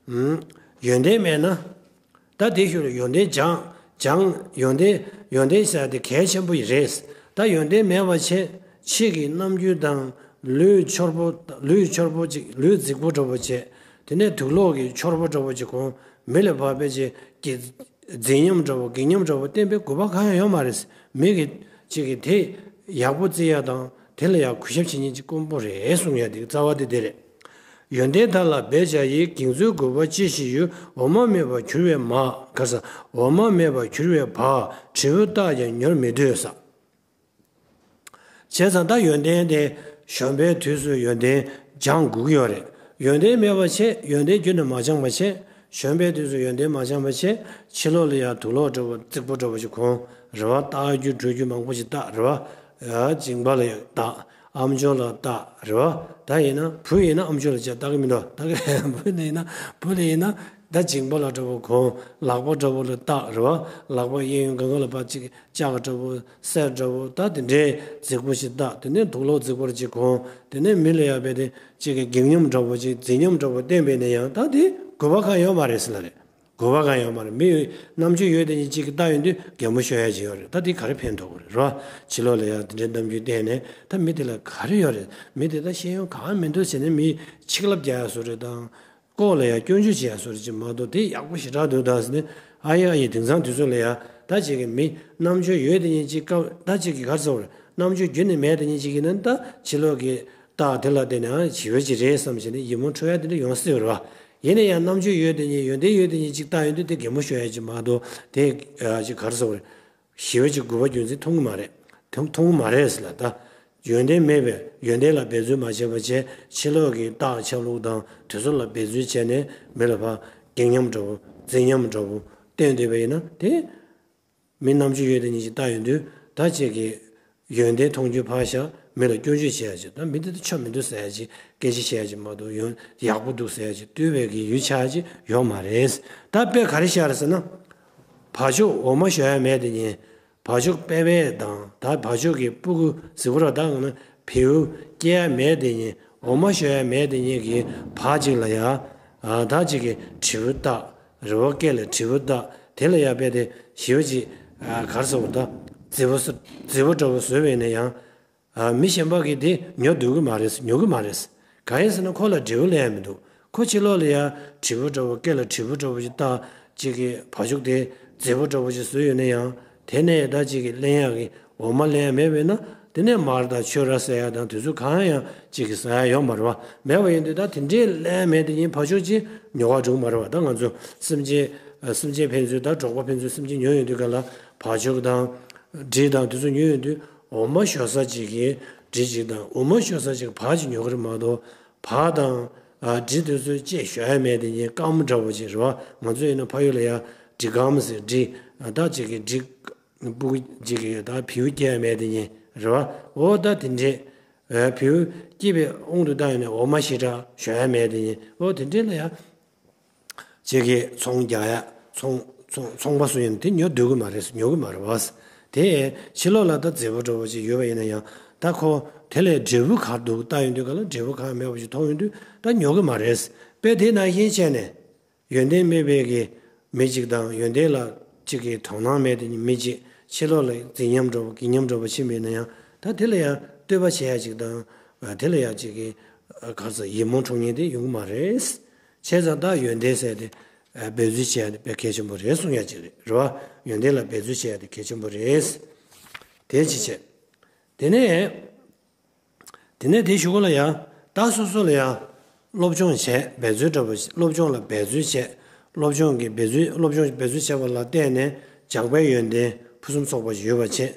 ཨུམ། ཡོན་ཏན་མེད་ན། ད་དེའི་གཞུག་ལ་ཡོན་ཏན་སྦྱང་། སྦྱང་། ཡོན་ཏན། ཡོན་ཏན་ཟེར་དེ་གལ་ཆེན་པོ་ཡིན་རེད། ད་ཡོན་ཏན་མེད་པ་བྱས། ཕྱི་གི་རྣམ་འགྱུར་དང་། ལུས་འཕྱོར་པོ། ལུས་འཕྱོར་པོ་ཅིག་ལུས་རྫིག་པོ་འདྲ་པོ་བྱས། དེ་ནས་དུག་ལོག་གི་འཕྱོར་པོ་འདྲ་པོ་ཅིག་གོན། མི་ལ་བབས་པའི་ཅིག་གི་རྫིག་ཉམས་འདྲ་པོ་སྒེག་ཉམས་འདྲ་པོ་བསྟན་པའི་དགོས་པ་གང་ཡང་ཡོད་མ་རེད། མི་གི་ཅིག་གི་དེ་ཡག་པོ་བརྩི་ཡ་དང་དེ་ལ་ཡང་གུས་ཞབས་བྱེད་མཁན་ཅིག་དཀོན་པོ་རེད་གསུང་ཡ་དེ་རྩ་བ་དེ་དེ་རེད། ཡོན་ཏན་དག་ལ་འབད་བྱ་ཡི། འགེངས་ཚུལ་དགོས་པ་ཅི་ཞིག་ཡོད། འོ་མ་མེད་པར་གྱུར་པའི་མ། ག་ས། འོ་མ་མེད་པར་གྱུར་པའི་བ། དྲིལ་བུ་བཏགས་ཀྱང་ཉོར་མི་འདོད་ས། བྱས་ཙང་ད་ཡོན་ཏན་དེ་གཞོན་པའི་དུས་སུ་ཡོན་ཏན་སྦྱང་དགོས་ཀྱི་ཡོད་རེད། ཡོན་ཏན་མེད་པ་བྱས། ཡོན་ཏན་རྒྱུན་ནས་མ་སྦྱངས་པ་བྱས། གཞོན་པའི་དུས་སུ་ཡོན་ཏན་མ་སྦྱངས་པ་བྱས། ཕྱི་ལོགས་ལ་ཡང་དུག་ལོག་འདྲ་པོ་རྫིག་པོ་འདྲ་པོ་ཞིག་གོན། རེད་བ། བལྟ་རྒྱུ་འགྲོ་རྒྱུ་མང་པོ་ཞིག་བལྟ། རེད་བ། ཡ། མཇིང་པ་ལ་ཡང་བལྟ། ཨམ་ཅོག་ལ་བལྟ། རེད་བ། ད་ཡིན་ན་བུ་ཡིན་ན་ཨམ་ཅོག་ལ་ཅིག་བལྟ་གི་མི་འདུག་བལྟ་གི། བུ་ནི་ཡིན་ན། བུ་ལ་ཡིན་ན་ད་མཇིང་པ་ལ་འདྲ་པོ་གོན། ལག་པ་འདྲ་པོ་ལ་བལྟ། རེད་བ། ལག་པ་གཡས་གཡོན་སྒང་ག་ལ་ཕར་ཅིག་ལྕགས་འདྲ་པོ། གསེར་འདྲ་པོ། ད་དེ་འདྲའི་རྫིག་པོ་ཞིག་བལྟ། དེ་ནས་དུག་ལོག་རྫིག་པོ་ཅིག་གོན། དེ་ནས་མི་ལ་ཡ་བས་དེ་ཅིག་གི་སྒེག་ཉམས་འདྲ་པོ་ཅིག་རྫིག་ཉམས་འདྲ་པོ་བསྟན་པས་ན་ཡང་ད་དེ་དགོས་པ་གང་ཡོད་མ་རེད་ཟེར་ལ་རེད། དགོས་པ་གང་ཡོད་མ་རེད། མི་རྣམ་དཔྱོད་ཡོད་དེ་ཉིད་ཅིག་གིས་བལྟ་ཡོང་དུས་གད་མོ་ཤོར་ཡ་ཅིག་ཡོད་རེད། ད་དེ་ག་རེ་ཕན་ཐོགས་ཀྱི་རེད། རོ། ཕྱི་ལོགས་ལ་ཡ་དེ་འདྲའི་རྣམ་འགྱུར་བསྟན་ནས་ད་མི་དེ་ལ་ག་རེ་ཡོད་རེད། མི་དེ་ད་ཤེས་ཡོན་གང་མི་འདུག་བྱས་ནས་མི་ཆིག་ལབ་རྒྱག་ཡ་བཟོ་འདྲ་དང་། ལྐོག་ལ་ཡ་སྐྱོན་བརྗོད་བྱེད་ཡ་བཟོ་འདྲ་ཅིག་མ་གཏོགས་དེ་ཡག་པོ་ཞེ་དྲག་འདུག་ད་ཟེར་ནས། ཨ་ཡེ་ཨ་ཡེ། དེང་སང་དུས་ཚོད་ལ་ཡ་ད་ཅིག་གི་མི་རྣམ་དཔྱོད་ཡོད་དེ་ཉིད་ཅིག་སྐབས་ད་ཅིག་གི་ག་རེ་ཟེར་དགོས་རེད། རྣམ་དཔྱོད་རྒྱུན་ནས་མེད་དེ་ཉིད་ཅིག་ཡིན་ན་ད་ཕྱི་ལོགས་ཀྱི་རྟགས་དེ་ལ་བརྟེན་ནས་ཨ་ཞི་བ་ཅིག་རེད་བསམ་བྱས་ནས་ཡིད་སྨོན་འཁྲུལ་ཡ་དེ་འདྲ་ཡོང་སྲིད་པ་རེད་བ། ཡིན་ན་ཡང་རྣམ་དཔྱོད་ཡོད་དེ་ཉིད་ཡོན་ཏན་ཡོད་དེ་ཉིད་ཅིག་བལྟ་ཡོང་དུས་དེ་གད་མོ་ཤོར་ཡ་ཅིག་མ་གཏོགས་དེ་ཨ་ཅིག་ག་རེ་ཟེར་དགོས་རེད། ཞི་བ་ཅིག་དགོས་པ་རྒྱུ་མཚན་མཐོང་གི་མ་རེད། མཐོང་མཐོང་གི་མ་རེད་ཟེར་ལ། ད་ཡོན་ཏན་མེད་པས་ཡོན་ཏན་ལ་འབད་རྩོལ་མ་བྱས་པ་བྱས། ཕྱི་ལོགས་ཀྱི་རྟགས་ཆ་ལུགས་དང་དེ་ཚོ་ལ་འབད་རྩོལ་བྱས་ནས་མི་ལ་ཕར་སྒེག་ཉམས་འདྲ་པོ་རྫིག་ཉམས་འདྲ་པོ་བསྟན་བསྡད་པ་ཡིན་ན་དེ། མི་རྣམ་དཔྱོད་ཡོད་དེ་ཉིད་ཅིག་བལྟ་ཡོང་དུས་ད་ཅིག་གི་ཡོན་ཏན་མཐོང་རྒྱུ་ཕར་བཞག་མི་ལ་སྐྱོན་བརྗོད་བྱེད་ཡ་ཅིག་ད་མི་འདི་ད་ཆོ་མི་འདུག་ཟེར་ཡ་ཅིག་སྐད་ཆ་བཤད་ཡ་ཅིག་མ་གཏོགས་ཡོན་ཡག་པོ་འདུག་ཟེར་ཡ་ཅིག་བསྟོད་པའི་གི་ཡུལ་ཆགས་ཡ་ཅིག་ཡོད་མ་རེད། ད་དཔེ་ག་རེ་བཞག་རེད་ཟེར་ན། བ་ཕྱུགས་འོ་མ་ཞོ་ཡ་མེད་དེ་ཉིད། བ་ཕྱུགས་པེ་པེ་དང་ད་བ་ཕྱུགས་ཀྱི་སྤུ་གུ་ཟེར་བ་ར་ད་ང་ན་བེའུ་སྐྱེ་ཡ་མེད་དེ་ཉིད། འོ་མ་ཞོ་ཡ་མེད་དེ་ཉིད་ཀྱི་བ་ཅིག་ལ་ཡ། ཨ་ད་ཅིག་གི་དྲིལ་བུ་བཏགས། རེ་བ་སྐེ་ལ་དྲིལ་བུ་བཏགས། དེ་ལ་ཡ་དཔེ་དེ་ཞི་བ་ཅིག་ཨ་ག་རེ་ཟེར་བ་ད། རྫི་བོ་སུ་རྫི་བོ་འདྲ་བོ་བཟོས་པས་ན་ཡང་། ཨ་མི་གཞན་པ་གིས་དེ་ཉོ་འདོད་གི་མ་རེད། ཉོ་གི་མ་རེད། གང་ཡིན་ཟེར་ན་ཁོ་ལ་འབྲས་བུ་ལེན་ཡ་མི་འདུག་ཁོ་ཕྱི་ལོགས་ལ་ཡ་དྲིལ་བུ་འདྲ་བོ་སྐེ་ལ་དྲིལ་བུ་འདྲ་བོ་ཞིག་བཏགས། ཅིག་གི་བ་ཕྱུགས་དེ་རྫི་བོ་འདྲ་བོ་ཞིག་བཟོས་ཡོད་ན་ཡང་དེ་ནས་ད་ཅིག་གི་ལེན་ཡག་གི་འོ་མ་ལེན་ཡ་མེད་པས་ན་དེ་ནས་མར་དང་ཆུ་ར་ཟ་ཡ་དང་དེ་ཚོ་གང་ཡང་ཅིག་གི་ཟ་ཡ་ཡོད་མ་རེད་བ། མེད་པ་ཡིན་དུས་ད་དེ་འདྲའི་ལེན་ཡ་མེད་དེ་ཉིད་བ་ཕྱུགས་ཅིག་ཉོ་ག་འགྲོ་གི་མ་རེད་བ། ད་ང་ཚོ་སེམས་ཅན་སེམས་ཅན་ཕན་ཚུན་ད་འབྲོག་པ་ཕན་ཚུན་སེམས་ཅན་ཉོ་ཡོང་དུས་ག་ལ་བ་ཕྱུགས་དང་། འབྲི་དང་དེ་ཚོ་ཉོས་ཡོང་དུས་འོ་མ་ཞོ་ས་ཅིག་གི་འབྲི་ཅིག་དང་འོ་མ་ཞོ་ས་ཅིག་བ་ཅིག་ཉོ་གི་རེད་མ་གཏོགས་བ་དང་ཨ་འབྲི་དེ་ཚོ་ཅེས་ཞོ་ཡ་མེད་དེ་ཉིད་སྐམ་འདྲ་བོ་ཅིག་རེད་བ། ང་ཚོ་ཡིན་ན་ཕ་ཡུལ་ལ་ཡ་འབྲི་སྐམ་ཟེར་འབྲི་ད་ཅིག་གི་འབྲི་སྤུ་གུ་ཅིག་གི་ད་བེའུ་སྐྱེ་ཡ་མེད་དེ་ཉིད་རེད་བ། འོ་ད་དེ་འདྲས་བེའུ་སྐྱེས་པའི་དབང་དུ་བཏང་ཡོང་ནས་འོ་མ་ཞེ་དྲག་ཞོ་ཡ་མེད་དེ་ཉིད་འོ་དེ་འདྲས་ལ་ཡ། ཅིག་གིས་ཚོང་རྒྱག་ཡ། ཚོང་ཚོང་ཚོང་པ་སུ་ཡིན་དེ་ཉོ་འདོད་གི་མ་རེད། ཉོ་གི་མ་རེད་བ། དེ་ཕྱི་ལོགས་ལ་ད་རྫི་བོ་འདྲ་བོ་ཅིག་ཡོད་པ་ཡིན་ན་ཡང་ད་ཁོ་དེ་ལས་འབྲས་བུ་ག་རེ་འདུག་བལྟ་ཡོང་དུས་ག་ལ་འབྲས་བུ་གང་ཡང་མེད་པ་ཞིག་མཐོང་ཡོང་དུས་ད་ཉོ་གི་མ་རེད། དཔེ་དེ་ནང་བཞིན་བྱས་ནས་ཡོན་ཏན་མེད་པའི་གི་མི་ཅིག་དང་ཡོན་ཏན་ལ་ཅིག་གི་དོ་སྣང་མེད་དེ་མི་ཅིག་ཕྱི་ལོགས་ལ་རྫིག་ཉམས་འདྲ་བོ་སྒེག་ཉམས་འདྲ་བོ་ཕྱིན་པ་ཡིན་ན་ཡང་ད་དེ་ལ་ཡང་བསྟོད་པ་བྱེད་ཡ་ཅིག་དང་དེ་ལ་ཡང་ཅིག་གི་ག་རེ་ཟེར་ཡིད་སྨོན་འཁྲུག་མཁན་དེ་ཡོང་གི་མ་རེད། བྱས་ཙང་ད་ཡོན་ཏན་ཟེར་དེ་འབད་རྩོལ་བྱེད་ཡ་དེ་དཔེ་གལ་ཆེན་པོ་རེད་གསུང་ཡ་ཅིག་རེད་རེད་བ། ཡོན་ཏན་ལ་འབད་རྩོལ་བྱེད་ཡ་དེ་གལ་ཆེན་པོ་རེད། དེ་ཅི་བྱེད། དེ་ནས་དེ་ནས་དེ་གཞུག་གུ་ལ་ཡང་ད་སོ་སོ་ལ་ཡང་སློབ་སྦྱོང་བྱས་འབད་རྩོལ་འདྲ་པོ་སློབ་སྦྱོང་ལ་འབད་རྩོལ་བྱས། སློབ་སྦྱོང་གི་འབད་རྩོལ་སློབ་སྦྱོང་འབད་རྩོལ་བྱས་པ་ལ་བརྟེན་ནས་སྦྱངས་པའི་ཡོན་ཏན་ཕུན་སུམ་ཚོགས་པ་ཞིག་ཡོད་པ་བྱས།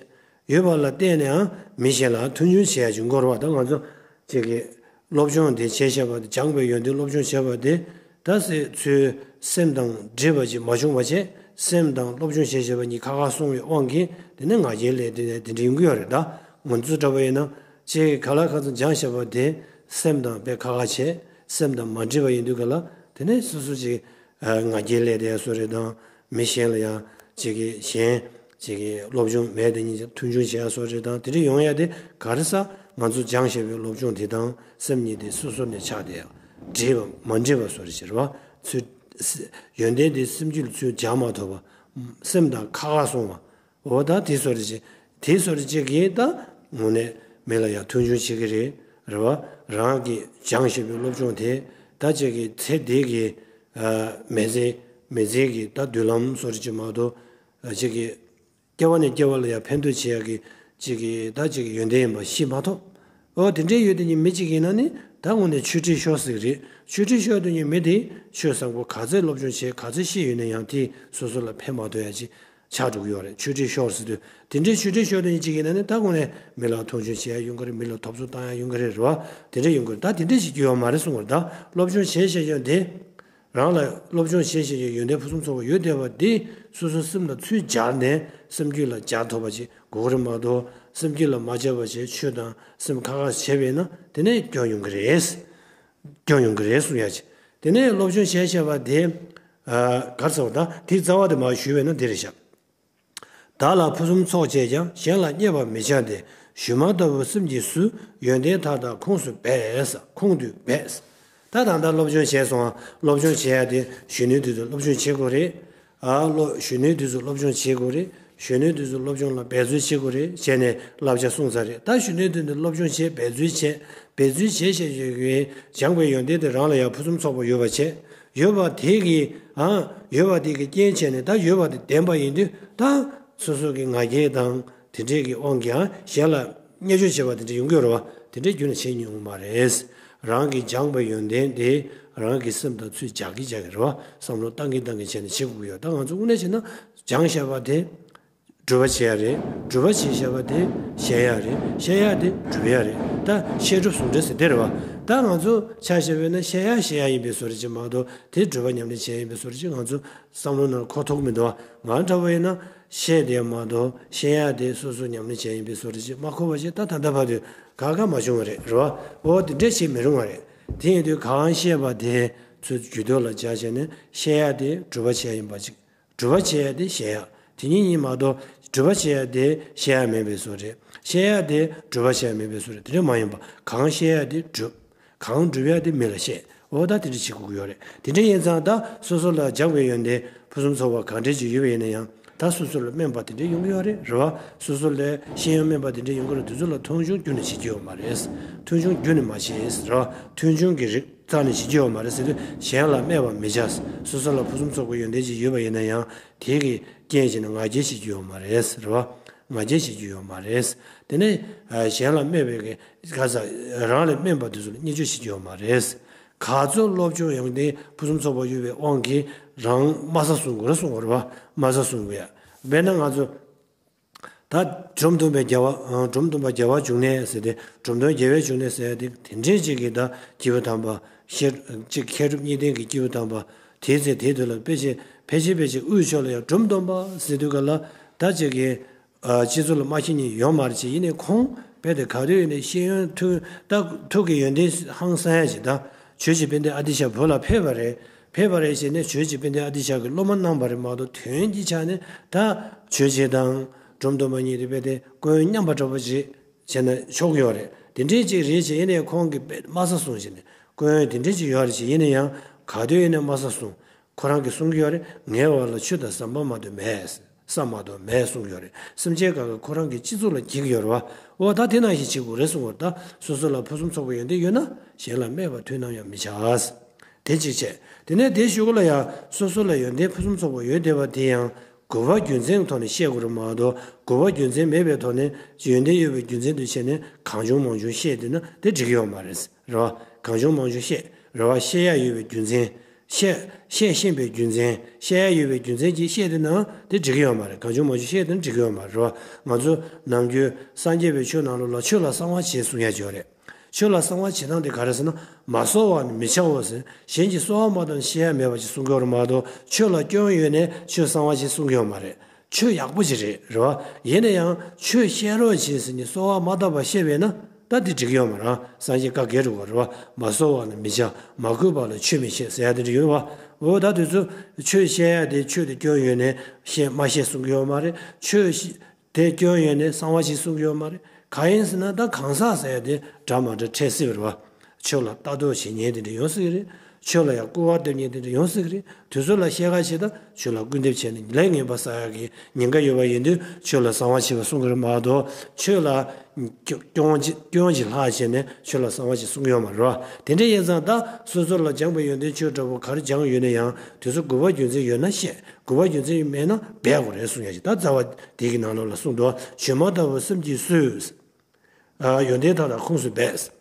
ཡོད་པ་ལ་བརྟེན་ནའང་མི་གཞན་ལ་མཐུན་འགྱུར་བྱེད་ཡ་ཅིག་དགོས་རེད་བ། ད་ང་ཚོ་ཅིག་གིས་སློབ་སྦྱོང་དེ་བྱས་བྱས་པ་དེ་སྦྱངས་པའི་ཡོན་ཏན་སློབ་སྦྱོང་བྱས་པ་དེ་ ད་ཟེར་ཚུལ་སེམས་དང་འདྲེས་པ་ཅིག་མ་བྱུང་བ་བྱས། སེམས་དང་སློབ་སྦྱོང་བྱས་བྱས་པ་གཉིས་ཁ་ཁ་སོང་བའི་དབང་གིས་དེ་ནས་ང་རྒྱལ་ལས་དེ་ནས་དེ་འདྲ་ཡོང་གི་ཡོད་རེད། ད་ང་ཚོ་འདྲ་པོ་ཡིན་ན་ཅིག་ག་ལ་ག་ཚོད་སྦྱངས་བྱས་པ་དེ་སེམས་དང་དཔེ་ཁ་ཁ་བྱས། སེམས་དང་མ་འདྲེས་པ་ཡིན་དུས་ག་ལ་དེ་ནས་སོ་སོ་ཅིག་ང་རྒྱལ་ལས་དེ་ཡ་སོ་རེད་དང་། མི་གཞན་ལ་ཡང་ཅིག་གི་གཞན་ཅིག་གི་སློབ་སྦྱོང་མེད་དེ་གཉིས་ཀྱི་མཐུན་སྦྱོར་བྱེད་ཡ་སོགས་རེད་དང་། དེ་འདྲ་ཡོང་ཡ་དེ་ག་རེ་ཟེར། ང་ཚོ་སྦྱངས་བཞག་པའི་སློབ་སྦྱོང་དེ་དང་སེམས་གཉིས་དེ་སོ་སོ་ནས་ཆགས་བསྡད་ཡ། འདྲེས་པ་མ་འདྲེས་པ་སོགས་རེད་ཟེར་བ། ཚུལ་ཡོན་ཏན་དེ་སེམས་རྒྱུད་ལ་ཚུར་སྦྱར་མ་ཐུབ་པ། སེམས་དང་ཁ་ཁ་སོང་བ། འོ་ད་དེ་སོགས་རེད་ཅེ། དེ་སོགས་རེད་ཅེ་གིས་ད་དངོས་གནས་མི་ལ་ཡང་མཐུན་སྦྱོར་བྱེད་ཀྱི་རེད། རེད་བ། རང་གིས་སྦྱངས་བཞག་པའི་སློབ་སྦྱོང་དེ་ད་ཅིག་གི་ཚེ་འདི་གི་མི་ཚེ་མི་ཚེ་གི་ད་མདུན་ལམ་སོགས་རེད་ཅེ་མ་གཏོགས། ཅིག་གི་སྐྱེ་བ་ནས་སྐྱེ་བ་ལ་ཡང་ཕན་ཐོགས་བྱེད་ཡག་གི་ཅིག་གི་ད་ཅིག་གི་ཡོན་ཏན་ཡིན་པ་ཤེས་མ་ཐུབ། འོ་དེ་འདྲའི་ཡོད་དེ་ཉིད་མི་གཅིག་ཡིན་ན་ནི་ད་དངོས་གནས་ཆོས་ཁྲིད་ཤོར་ཟིག་རེད། ཆོས་ཁྲིད་ཤོར་དེ་ཉིད་མི་དེ་ཆོས་བཟང་པོ་ག་ཚད་སློབ་སྦྱོང་བྱས་ག་ཚད་ཤེས་ཡོད་ན་ཡང་དེ་སོ་སོ་ལ་ཕན་མ་ཐོགས་ཡ་ཅིག་ཆགས་འགྲོ་གི་ཡོད་རེད། ཆོས་ཁྲིད་ཤོར་ཟེར་དུས་དེ་འདྲའི་ཆོས་ཁྲིད་ཤོར་དེ་ཉིད་གཅིག་ཡིན་ན་ནི་ད་དངོས་གནས་མི་ལ་མཐོང་ཆུང་བྱེད་ཡ་ཡོང་གི་རེད། མི་ལ་ཐོབ་ཚོར་བཏང་ཡ་ཡོང་གི་རེད། རེད་བ། དེ་འདྲ་ཡོང་གི་རེད། ད་དེ་འདྲ་ཞིག་སྐྱེ་ཡོད་མ་རེད་གསུང་གི་རེད། ད་སློབ་སྦྱོང་བྱས་བྱས་ཀྱང་དེ། རང་ལ་སློབ་སྦྱོང་བྱས་བྱས་ཀྱི་ཡོན་ཏན་ཕུན་སུམ་ཚོགས་པ་ཡོད་བསྡད་པ་འདི་སོ་སོའི་སེམས་ལ་ཚུར་སྦྱར་ནས་སེམས་རྒྱུད་ལ་སྦྱར་ཐུབ་པ་ཅིག་དགོས་ཀྱི་རེད་མ་གཏོགས། སེམས་རྒྱུད་ལ་མ་སྦྱར་བ་བྱས་ཆོས་དང་སེམས་ཁ་ཁ་བྱས་པས་ན་དེ་ནས་སྐྱོན་ཡོང་གི་རེད། སྐྱོན་ཡོང་གི་རེད་གསུང་ཡ་ཅིག་དེ་ནས་སློབ་སྦྱོང་བྱས་བྱས་པ་དེ་ག་རེ་ཟེར་བ། ད་དེའི་རྩ་བ་དེ་མར་ཞུས་པས་ན་འདི་རེད་ཤག་བདག་ལ་ཕུན་སུམ་ཚོགས་བྱས་ཀྱང་། གཞན་ལ་བརྙས་པར་མི་བྱ་སྟེ། ཞུན་མ་ལྟ་བུ་སེམས་ཀྱིས་སུ། ཡོན་ཏན་མཐའ་དག་ཁོངས་སུ་སྦས། ཁོངས་སུ་སྦས། ད་ད་ལྟ་སློབ་སྦྱོང་བྱས་སོང་ང་། སློབ་སྦྱོང་བྱེད་ཡ་དེ་གཞོན་ནུའི་དུས་སུ་སློབ་སྦྱོང་བྱེད་དགོས་རེད། ཨ་སློབ་གཞོན་ནུའི་དུས་སུ་སློབ་སྦྱོང་བྱེད་དགོས་རེད། གཞོན་ནུའི་དུས་སུ་སློབ་སྦྱོང་ལ་འབད་རྩོལ་བྱེད་དགོས་རེད་བྱས་ནས་བསླབ་བྱ་གསུངས་ཚར་རེད། ད་གཞོན་ནུའི་དུས་སུ་སློབ་སྦྱོང་བྱས། འབད་རྩོལ་བྱས། འབད་རྩོལ་བྱས་བྱས་བྱས་སྦྱངས་པའི་ཡོན་ཏན་དེ་རང་ལ་ཡང་ཕུན་སུམ་ཚོགས་པ་ཡོད་པ་བྱས། ཡོད་པ་དེ་གི་ཨ་ཡོད་པ་དེ་གི་རྐྱེན་བྱས་ནས་ད་ཡོད་པ་དེ་ལྡན་པ་ཡིན་དུས་ད་སོ་སོ་གི་ང་རྒྱལ་དང་དེ་འདྲས་ཀྱི་དབང་གིས་ཨ་གཞན་ལ་བརྙས་བཅོས་བྱེད་པ་དེ་འདྲས་ཡོང་གི་ཡོད་རེད་བ། དེ་འདྲས་རྒྱུན་ལ་བྱེད་མྱོང་མ་རེད། རང་གིས་སྦྱངས་པའི་ཡོན་ཏན་དེ་རང་གི་སེམས་དང་ཚུར་སྦྱར་གི་སྦྱར་གི་རེད་བ། བསམ་བློ་བཏང་གི་བཏང་གི་བྱས་ནས་བྱེད་དགོས་ཀྱི་ཡོད། ད་ང་ཚོ་དངོས་གནས་བྱས་ན་སྦྱངས་བཞག་པ་དེ། སྒྲུབ་པ་བྱེད་ཡ་རེད། སྒྲུབ་པ་བྱེད་བཞག་པ་དེ་བཤད་ཡ་རེད། བཤད་ཡ་དེ་སྒྲུབ་ཡ་རེད། ད་བཤད་སྒྲུབ་ཟུང་འབྲེལ་ཟེར་དེ་རེད་བ། ད་ང་ཚོ་ཆ་བཞག་པ་ཡིན་ན་བཤད་ཡ་བཤད་ཡ་ཡིན་པའི་བཟོ་འདྲ་ཅིག་མ་གཏོགས། དེ་སྒྲུབ་པ་ཉམས་ལེན་བྱེད་ཡ་ཡིན་པའི་བཟོ་འདྲ་ཅིག་ང་ཚོ་བསམ་བློ་ནང་འཁོར་ཐུབ་ཀྱི་མི་འདུག་བ། ང་འདྲ་བོ་ཡིན་ན་བཤད་དེ་མ་གཏོགས་བཤད་ཡ་དེ་སོ་སོ་ཉམས་ལེན་བྱེད་ཡ་ཡིན་པའི་བཟོ་འདྲ་ཅིག་མ་འཁོར་བ་ཞིག་ད་ད་ལྟ་བར་དུ་ག་ག་མ་བྱུང་བ་རེད། རེད་བ། འོ་དེ་འདྲ་བྱེད་མི་རུང་བ་རེད། དེ་ཡིན་དུས་གང་བཤད་པ་དེ་ཚུར་རྒྱུད་ཐོག་ལ་སྦྱར་བྱས་ནས་བཤད་ཡ་དེ་སྒྲུབ་པ་བྱེད་ཡ་ཡིན་པ་ཅིག་སྒྲུབ་པ་བྱེད་ཡ་དེ་བཤད་ཡ། དེ་ཉིད་ཡིན་མ་གཏོགས་སྒྲུབ་པ་བྱེད་ཡ་དེ་བཤད་ཡ་མིན་པའི་བཟོ་རེད། བཤད་ཡ་དེ་སྒྲུབ་པ་བྱེད་ཡ་མིན་པའི་བཟོ་རེད། དེ་འདྲ་མ་ཡིན་པ། གང་བཤད་ཡ་དེ་སྒྲུབ། གང་སྒྲུབ་ཡ་དེ་མི་ལ་བཤད། འོ་ད་དེ་འདྲ་བྱེད་དགོས་ཀྱི་ཡོད་རེད། དེ་འདྲ་ཡིན་ཙང་ད་སོ་སོ་ལ་སྦྱངས་པའི་ཡོན་ཏན་ཕུན་སུམ་ཚོགས་པ་གང་འདྲ་ཅིག་ཡོད་པ་ཡིན་ན་ཡང་། ད་སོ་སོ་ལ་སྨན་པ་དེ་འདྲ་ཡོང་གི་ཡོད་རེད། རེད་བ། སོ་སོ་ལ་ཤེས་ཡོན་སྨན་པ་དེ་འདྲ་ཡོང་གི་རེད། དེ་ཚོ་ལ་མཐོང་ཆུང་ཁྱོན་ནས་བྱེད་ཀྱི་ཡོད་མ་རེད། མཐོང་ཆུང་ཁྱོན་ནས་མ་བྱེད། རེད་བ། མཐོང་ཆུང་གི་རིགས་རྩ་ནས་བྱེད་ཀྱི་ཡོད་མ་རེད་ཟེར་དུས། གཞན་ལ་སྨད་པ་མི་བྱ། སོ་སོ་ལ་ཕུན་སུམ་ཚོགས་པའི་ཡོན་ཏན་ཅིག་ཡོད་པ་ཡིན་ན་ཡང་། དེ་གི་རྐྱེན་བྱས་ནས་ང་རྒྱལ་བྱེད་ཀྱི་ཡོད་མ་རེད། རེད་བ། ང་རྒྱལ་བྱེད་ཀྱི་ཡོད་མ་རེད། དེ་ནས་གཞན་ལ་སྨད་པའི་གི་ག་ས་རང་ལས་དམན་པ་དེ་ཚོ་ལ་བརྙས་བཅོས་བྱེད་ཀྱི་ཡོད་མ་རེད། ག་ཚོད་སློབ་སྦྱོང་ཡོང་དེ་ཕུན་སུམ་ཚོགས་པ་ཡོད་པའི་དབང་གིས་རང་དམའ་ས་བཟུང་དགོས་རེད་གསུང་དགོས་རེད་བ། དམའ་ས་བཟུང་དགོས་ཡ། དཔེར་ན་ང་ཚོ། ད་འབྲོམ་སྟོན་པའི་རྒྱལ་བ། ཨ། འབྲོམ་སྟོན་པ་རྒྱལ་བ་འབྱུང་གནས་ཟེར་ཏེ། འབྲོམ་སྟོན་རྒྱལ་བའི་འབྱུང་གནས་ཟེར་ཏེ་དེ་འདྲའི་ཅིག་གི་ད་སྐྱེས་བུ་དམ་པ། ཤེར་ཅིག་མཁས་གྲུབ་གཉིས་ལྡན་གྱི་སྐྱེས་བུ་དམ་པ། དེའི་ཚེ་དེའི་དུས་ལ་དཔེ་ཆེ་ཕལ་ཆེར་ཕལ་ཆེར་དབུས་ཕྱོགས་ལ་ཡང་འབྲོམ་སྟོན་པ་ཟེར་དུས་ག་ལ་ད་ཅིག་གི། ཨ། སྤྱི་ཚོགས་ལ་མ་ཤེས་མཁན་ཡོད་མ་རེད་ཅེས། ཡིན་ནའི་ཁོང་རྦད་དེ་ག་དུས་ཡིན་ནའི་ཤེས་ཡོན་ཐུགས་ད་ཐུགས་ཀྱི་ཡོན་ཏན་ཧང་སང་ཡ་ཅིག་ད་ཇོ་བོ་རྗེ་དཔལ་ལྡན་ཨ་ཏི་ཤ་བོད་ལ་ཕེབས་པ་རེད། ཕེབས་པ་རེད་ཟེར་ནས་ཇོ་བོ་རྗེ་དཔལ་ལྡན་ཨ་ཏི་ཤ་གི་སློབ་མ་གནང་བ་རེད་མ་གཏོགས། དོན་གྱི་ཆ་ནས་ད་ཇོ་བོ་རྗེ་དང་འབྲོམ་སྟོན་པ་གཉིས་དེ་རྦད་དེ་སྐུ་ཡོན་མཉམ་པ་འདྲ་པོ་ཅིག་བྱས་ན་ཆོག་གི་ཡོད་རེད། དེ་འདྲའི་ཅིག་རེད་ཅེས། ཡིན་ནའི་ཁོང་གིས་དཔེ་དམའ་ས་བཟུང་བྱས་ནས། སྐུ་ཡོན་དེ་འདྲའི་ཅིག་ཡོད་རེད་ཅེས། ཡིན་ན་ཡང་ག་དུས་ཡིན་ནའི་དམའ་ས་བཟུང་། ཁོ་རང་གིས་གསུང་གི་ཡོད་རེད། ངའི་བར་ལ་ཆུ་དང་ཟམ་པ་མ་གཏོགས་མེད། ས་མ་གཏོགས་མེད་གསུང་གི་ཡོད་རེད། སེམས་ཅན་གང་ག་ཁོ་རང་གི་སྤྱི་ཚོགས་ལ་འགྱིག་གི་ཡོད་རེད་བ། འོ་ད་དེ་ནང་བཞིན་བྱེད་དགོས་རེད་གསུང་བར། ད་སོ་སོ་ལ་ཕུན་སུམ་ཚོགས་པའི་ཡོན་ཏན་ཡོད་ན་གཞན་ལ་སྨད་པ་དུས་ནམ་ཡང་མི་བྱ། དེ་གཅིག་བྱས། དེ་ནས་དེའི་གཞུག་གུ་ལ་ཡང་སོ་སོ་ལ་ཡོན་ཏན་ཕུན་སུམ་ཚོགས་པ་ཡོད་བསྡད་པ་དེ་ཡང་དགོས་པ་རྒྱུ་མཚན་གྱི་ཐོག་ནས་བཤད་དགོས་རེད་མ་གཏོགས། དགོས་པ་རྒྱུ་མཚན་མེད་པའི་ཐོག་ནས་ཡོན་ཏན་ཡོད་པའི་རྒྱུ་མཚན་དུ་བྱས་ནས་གང་བྱུང་མང་བྱུང་བཤད་བསྡད་ན་དེ་འགྲིག་གི་ཡོད་མ་རེད། རེད་བ། གང་བྱུང་མང་བྱུང་བཤད། རེད་བ། བཤད་ཡ་ཡོད་པའི་རྒྱུ་མཚན། བཤད་བཤད་ཤེས་པའི་རྒྱུ་མཚན། བཤད་ཡ་ཡོད་པའི་རྒྱུ་མཚན་གྱིས་བཤད་དེ་ན་དེ་འགྲིག་གི་ཡོད་མ་རེད། གང་བྱུང་མང་བྱུང་བཤད་དེ་ན་འགྲིག་གི་ཡོད་མ་རེད། རེད་བ། ང་ཚོ་ནམ་རྒྱུན་སངས་རྒྱས་པའི་ཆོས་ནང་ལོགས་ལ་ཆོས་ལ་གསང་བ་བྱེད་གསུང་ཡ་ཡོད་རེད། ཆོས་ལ་གསང་བ་བྱེད་སྟངས་དེ་ག་རེ་ཟེར་ན། མ་གསོལ་བ་ནི་མི་བྱའོ་ཟེར། གཞན་གྱིས་གསོལ་བ་མ་བཏབ་ན་བཤད་ཡ་མེད་པ་ཅིག་གསུང་གི་ཡོད་རེད་མ་གཏོགས། ཆོས་ལ་སྐྱོན་ཡོད་ནས་ཆོས་གསང་བ་ཅིག་གསུང་གི་ཡོད་མ་རེད། ཆོས་ཡག་པོ་ཅིག་རེད། རེད་བ། ཡིན་ན་ཡང་ཆོས་བཤད་རོགས་བྱེད་ཟེར་ནས་གསོལ་བ་མ་བཏབ་པར་བཤད་པས་ན། ད་དེ་འགྲིག་གི་ཡོད་མ་རེད། སངས་རྒྱས་བཀའ་འགལ་འགྲོ་གི་རེད་བ། མ་གསོལ་བ་ནི་མི་བྱ། མ་གུས་པ་ལ་ཆོས་མི་བཤད་ཟེར་ཡ་དེ་འདྲ་ཡོད་བ། འོ་ད་དེ་ཚོ་ཆོས་བཤད་ཡ་དེ་ཆོས་དེ་སྐྱོན་ཡོད་ནས་བཤད་མ་བཤད་གསུང་གི་ཡོད་མ་རེད། ཆོས་ཤི་དེ་སྐྱོན་ཡོད་ནས་གསང་བ་ཞིག་གསུང་གི་ཡོད་མ་རེད། གང་ཡིན་ཟེར་ན། ད་གང་ཟག་ཟེར་ཡ་དེ་འདྲ་མ་འདྲ་འཕྲད་སྲིད་པ་རེད་བ། ཆོས་ལ་ལྟ་རྟོག་བྱེད་མཁན་དེ་འདྲ་ཡོང་སྲིད་ཀྱི་རེད། ཆོས་ལ་ཡང་སྐུར་བ་འདེབས་མཁན་དེ་འདྲ་ཡོང་སྲིད་ཀྱི་རེད། དེ་ཚོ་ལ་བཤད་ཁ་བྱེད་ད་ཆོས་ལ་སྐུར་འདེབས་བྱས་ནས་ལས་ངན་པ་བསགས་ཡག་གི་ཉེན་ཁ་ཡོད་པ་ཡིན་དུས་ཆོས་ལ་གསང་བ་བྱེད་པ་གསུང་གི་རེད་མ་གཏོགས། ཆོས་ལ་སྐྱོན་གྱི་སྐྱོན་གྱི་ལྷག་བྱས་ནས་ཆོས་ལ་གསང་བ་ཞིག་གསུང་གི་ཡོད་མ་རེད་བ། དེ་འདྲ་ཡིན་ཙང་ད་སོ་སོ་ལ་སྦྱངས་པའི་ཡོན་ཏན་ཆོས་འདྲ་པོ་ག་རེ་སྦྱངས་ཡོད་ན་ཡང་དེ་ཚོ་དགོས་པ་རྒྱུ་མཚན་ཡོད་ན་བཤད། དགོས་པ་རྒྱུ་མཚན་མེད་ན་སྦས་དགོས་རེད་གསུང་ཡ་ཞིག་ད་རྩ་བ་དེ་གི་ནང་ལོགས་ལ་གསུངས་འདུག་ཞུན་མ་ལྟ་བུ་སེམས་ཀྱིས་སུས། ཨ། ཡོན་ཏན་དག་དང་ཁོངས་སུ་སྦས།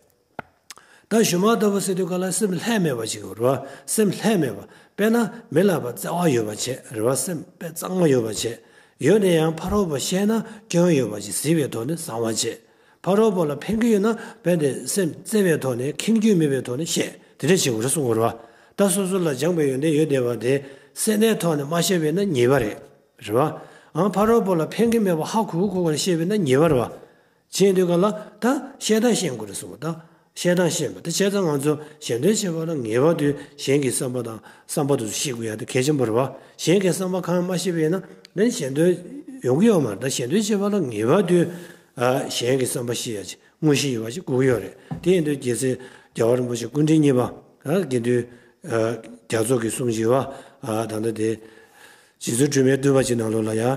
ད་ཞུན་མ་ལྟ་བུ་ཟེར་དུས་ག་ལ་སེམས་ལྷད་མེད་པ་ཞིག་རེད་བ། སེམས་ལྷད་མེད་པ། དཔེར་ན་མི་ལ་བརྩེ་བ་ཡོད་པ་བྱས་རེད་བ། སེམས་དཔེ་གཙང་མ་ཡོད་པ་བྱས། ཡོད་ནས་ཡང་ཕ་རོལ་པོ་བཤད་ན་སྐྱོན་ཡོད་པ་ཞིག་གཟིགས་པའི་ཐོག་ནས་གསང་བ་བྱེད། ཕ་རོལ་པོ་ལ་ཕན་གྱི་ཡོད་ན་དཔེ་དེ་སེམས་བརྩེ་བའི་ཐོག་ནས་ཁེངས་སྐྱུང་མེད་པའི་ཐོག་ནས་བཤད། དེ་འདྲ་བྱེད་དགོས་རེད་གསུང་གི་རེད་བ། ད་སོ་སོ་ལ་སྦྱངས་པའི་ཡོན་ཏན་ཡོད་བསྡད་པ་དེ་སེམས་ནས་ཐོག་ནས་མ་བཤད་པས་ན་ཉེས་པ་རེད། རེད་བ། ཨང་། ཕ་རོལ་པོ་ལ་ཕན་གྱི་མེད་པ་ཧ་གོ་གོ་བར་བཤད་པས་ན་ཉེས་པ་རེད་བ། བྱས་དུས་ག་ལ་ད་བཤད་སྟངས་ཤེས་དགོས་རེད་གསུངས་པ། ད་བཤད་སྟངས་ཤེས་པ་དེ་བྱས་ཙང་ང་ཚོ་ཞལ་འདོན་བྱེད་པ་ལ་ངེས་པར་དུ་གཞན་གྱི་བསམ་པ་དང་བསམ་པ་དེ་ཚོ་ཤེས་དགོས་ཡ་དེ་གལ་ཆེན་པོ་རེད་བ། གཞན་གྱི་བསམ་པ་གང་ཡང་མ་ཤེས་པ་ཡིན་ན་ནི་ཞལ་འདོན་ཡོང་གི་ཡོད་མ་རེད། ད་ཞལ་འདོན་བྱེད་པ་ལ་ངེས་པར་དུ་ཨ་གཞན་གྱི་བསམ་པ་ཤེས་ཡ་ཅིག་དངོས་གཞི་ཡོད་པ་ཞིག་དགོས་ཀྱི་ཡོད་རེད། དེ་ཡིན་དུས་རྒྱལ་སྲས་རྒྱལ་བ་རིན་པོ་ཆེ་སྐུ་ཕྲེང་གཉིས་པ་ཨ་དགེ་འདུན་ཨ་རྒྱ་མཚོ་གིས་གསུངས་བཞིན་པ་ཨ་ད་ལྟ་དེ་རྗེ་བཙུན་སྒྲོལ་མའི་བསྟོད་པ་ཅིག་ནང་ལོགས་ལ་ཡ།